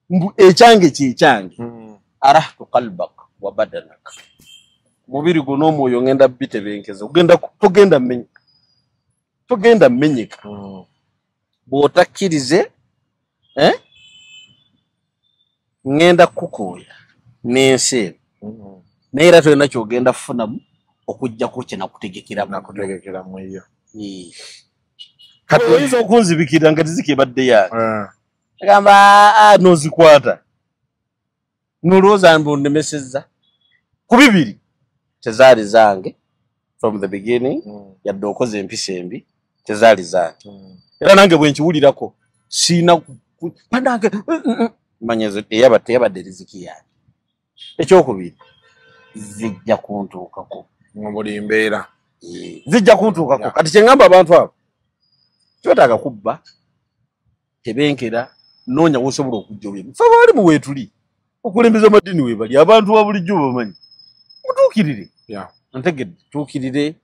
mbu ekyange kyekyange, arahtu qalbak wa badanak, mubiri gwo n'omwoyo ngenda bitebenkeza, togenda mmenyeka. Bw'otakkirize ngenda kukooya n'ensi eno, naye era tolina ky'ogenda kufunamu okuggyako kye nakutegekeramu eyo. Kati oyinza okunzibikirira nga riziki ebadde yange, agamba n'ozikwata n'olowooza mbu onnemesezza. Ku bibiri tezaali zange from the beginning, yadde okoze empisa embi tezaali zange. Era nange bwe nkiwulirako siina banange manya teyabadde riziki yange. Ekyokubiri zijja kuntuukako mu buli mbeera, zijja kuntuukako. Kati kye ŋŋamba abantu abo, twetaaga kubba, tebenkera, noonya w'osobola okujja olw'emu. Ffe abalimu weetuli, okulembeza amaddiini weebali, abantu ba bulijjo bamanyi. Mutuukirire. Ntegedde, tuukirire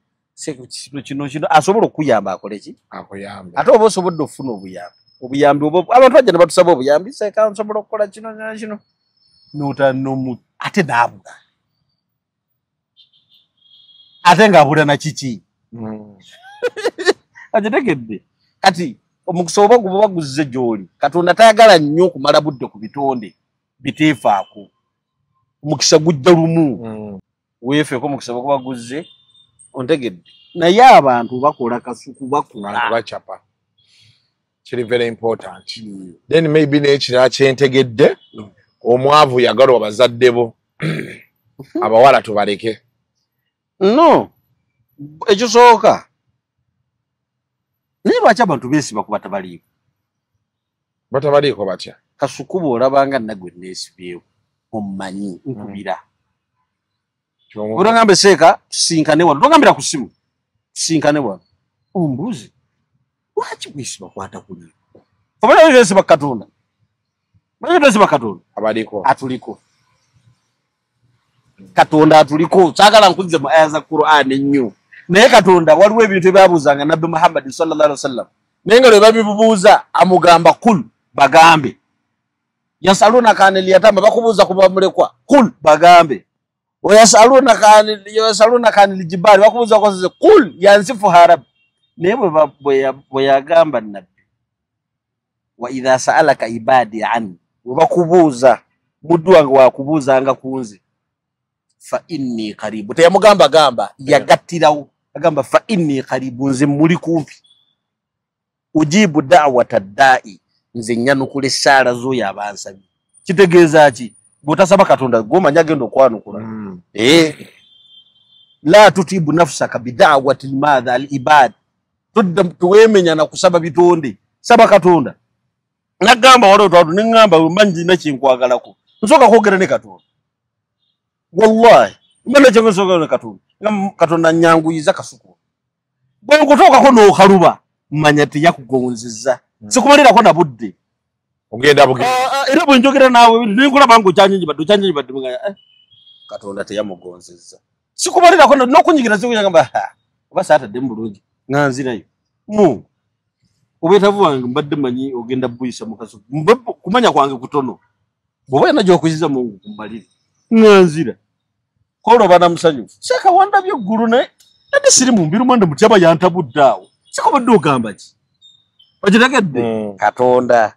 kino kino asobola okuyamba akole ki? Akuyambe. Ate oba osobodde okufuna obuyambi. Obuyambi oba abantu bajja ne batusaba obuyambi, seeka nsobola okukola kino kino kino. N'otanomu ate n'abula. Ate ng'abula na kiki? Agitegedde. Kati omukisa oba guba baguzze gy'oli, Katonda tayagala nnyo okumala budde ku bitonde biteefaako. Omukisa gujja lumu. Weefeeko omukisa bwe baguzze, ontegedde. Naye abantu bakola Kasuku, bakola. Bachapa. Kiri very important. Then maybe n'ekirala kyentegedde, omwavu yagalwa bazadde bo. Abawala tubaleke. No, ekisooka naye lwaki abantu beesiba ku batabaliiko? Batabaliiko batya? Kasuku bw'olabanga nagwe neesibyewo omumanyi nkubira. Otangambe seeka tusinkane wano, togambira ku ssimu, tusinkane wano. Ombuuzi lwaki bwesiba kwata kuliiko? Omanyi beesiba Katonda, omanyi beesiba Katonda abaliko atuliko. Katonda atuliko. Saagala nkuzze mu aya za Qur'an ennyo, naye Katonda waliwo ebintu ebyabuuzanga Nabbi Muhammad sallallahu alaihi wasallam, naye nga lwe babibuuza amugamba kul, bagambe. Yasalunaka anil yatama, bakubuuza ku bamulekwa, kul, bagambe. Wayasalunaka anil jibali, bakubuuza ku nsozi, kul yansifuha rabbi. Naye bwe yagamba nabbi wa idha sa'alaka ibadi anni, bwe bakubuuza muddu wange wakubuuzanga ku nze, fa inni qaribu. Teyamugamba gamba, yagattirawo agamba fa inni qaribu, nze muli kumpi. Ujibu da'wata da'i, nze nyanukula essaala z'oyo abansabye. Kitegeeza ki? Bw'otasaba Katonda gw'omanyi agenda okwanukula. La tutibu nafsaka bida'wati madha al-ibad, tudda tuwemenya na kusaba bitonde, saba Katonda. Nagamba waliwo twatu ne ŋŋamba mba nina kyenkwagalako, nsooka kwogera ne Katonda. Wallahi mba nakye ne Katonda, nga Katonda nnyanguyiza Kasuku. Bwe nkutuukako n'okaluba manya teyakugonzezza, sikumalirako na budde. Ogenda bugenda. Era bwe njogera naawe ne nkulaba ng'okyannyinnyibadde nga Katonda teyamugonzezza. Sikumalirako n'okunyigira sikugamba oba saataddemu bulungi nga nzirayo. Mungu obwetaavu bwange mbadde mmanyi ogenda buyisa mu Kasuku, kumanya kwange kutono. Bw'oba yonna gy'okuziza Mungu kumbalire nga nzira. Kola oba namusanyufu. Seeka wandabye eggulu naye ate siri mu mbiru mwanda Mutyaba yantabudde awo. Sikobadde ogamba ki? Okitegedde? Katonda.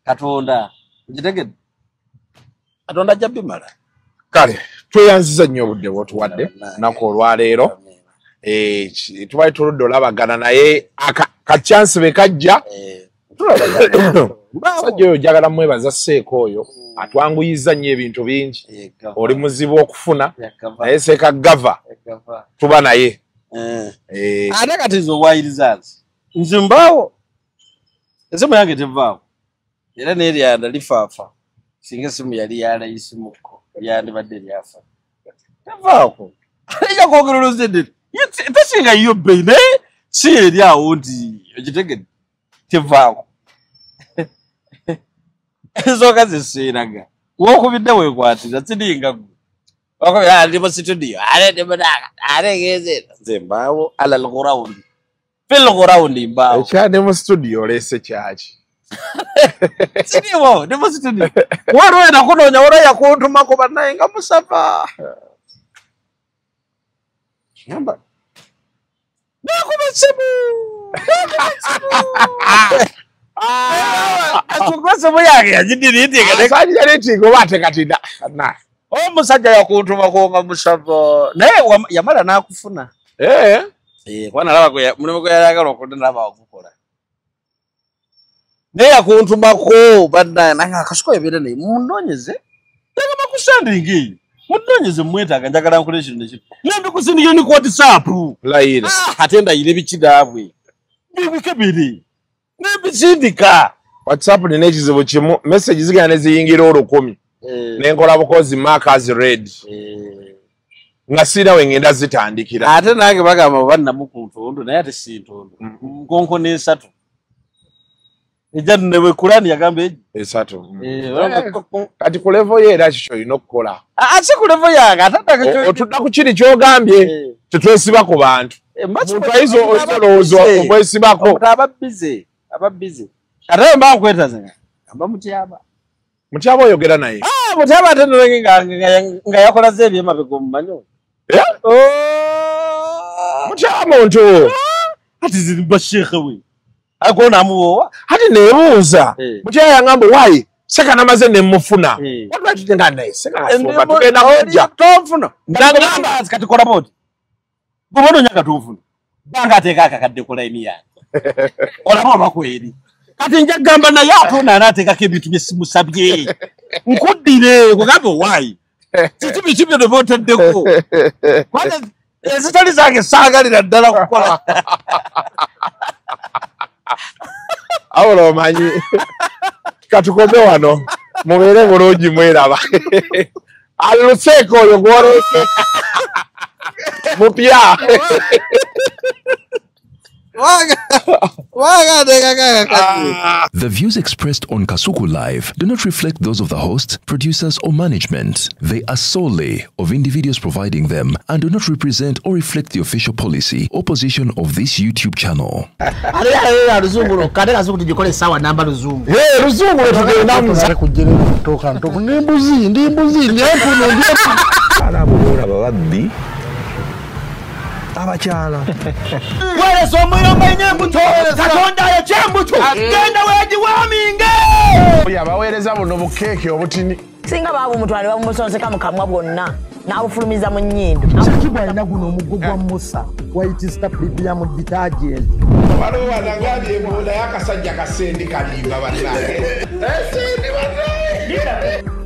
Katonda. Okitegedde? Katonda ajja bimala. Kale tweyanziza nnyo obudde bw'otuwadde lunaku olwaleero. Tubali tuludde olabagana naye kachansi be kajja tulabagana. Musajja oyo njagala mwebaza Seeka oyo atwanguyiza nnyo ebintu bingi. Oli muzibu okufuna naye Seeka Gava tuba naye. Ate kati nze owayiriza nze nze mbaawo, esimu yange tevaawo era n'eryanda lifaafa. Singa esimu yali yalayisimuko yandibadde lyafa, tevaako. Ejja kwogera oluzedde tesinga yo bbeeyi naye si eri awo nti okitegedde, tevaako. Ensonga zisiiraga w'okubidde weekwatira siringa ggwe. Wakubira ndi mu situdiyo ate ndi munaka ate ngenze nze mbaawo alal ghuraundi fil ghuraundi mbaawo. Ekyandi mu studio oleese kyaki? Siriwo ndi mu studio. Waliwo enakunoonya waliwo yakuntumako bannaye nga musava. Ngamba nakuba essimu nakuba essimu. Yange yagidiriitinga oba ate kati na omusajja yakuntumako nga musava naye yamala n'akufuna. Kuba nalaba mulimu gwe yayagala okudda nalaba wagukola. Naye yakuntumako bannaye nange Akasuku ebeera naye munoonyeze tegamba kusandinga eyo munoonyeze mwetaaga njagala nkole kino nekino nembikusindikira ni ku WhatsApp layira ate ndayire biki naabwe bibikebiri nembisindika. WhatsApp nina ekizibu kimu, message zigenda ne ziyingira 1000 nenkola bukozi mark as red nga sirina we ngenda zitandikira. Ate nange bagamba oba nnamu ku ntondo naye ate si ntondo nkonko n'esatu ejja newe Kurani yagamba esatu. Kati ku level ye era kikyo olina okukola. Ate ku level yange ate otudda ku kiri ky'ogambye tetwesiba ku bantu. Omuntu ayinza olowooza okwesibako. Aba busy, aba busy. Ate mba nkwetaze amba Mutyaba. Mutyaba oyogera naye. Mutyaba ate nolenge nga yakola ze ebyemabega omumanyi. Mutyaba muntu. Ati ziri sheikh we. Agona amuwowa. Ati neebuuza. Mutyaba yangamba why Seeka namaze ne mufuna. Watu tugenda naye Seeka asomba tugenda kujja. Tonfuna. Ndagamba kati kola boti. Bw'oba onyaga tonfuna. Banga ateeka akakadde ku layini yange. Olaba obakweri. Kati nja kugamba naye ate ono anaateekako ebintu bye simusabye. Nkuddire kugambe owaayi. Kiki biki byo bye otaddeko. Kwanza ezitali zange saagalira ddala kukola. Awolo omanyi katukome wano mubeere bulungi mweraba. Aluseeko oyo gw'olese mupya. The views expressed on Kasuku Live do not reflect those of the host, producers, or management. They are solely of individuals providing them and do not represent or reflect the official policy or position of this YouTube channel. Abakyala. Weereza omuyomba nnyo embuto. Katonda ayokya embuto. Genda weegiwaaminge. Oyo abaweereza buno bukeeke obutini. Singa baabumutwala ne bamumusonseka mu kamwa bwonna n'abufulumiza mu nnyindo. Shakibwa alina guno omuggo gwa Musa White Star Premium Detergent. Waliwo wanagambye mbu naye akasajja kasendi kalimba bannange. Sendi bannange.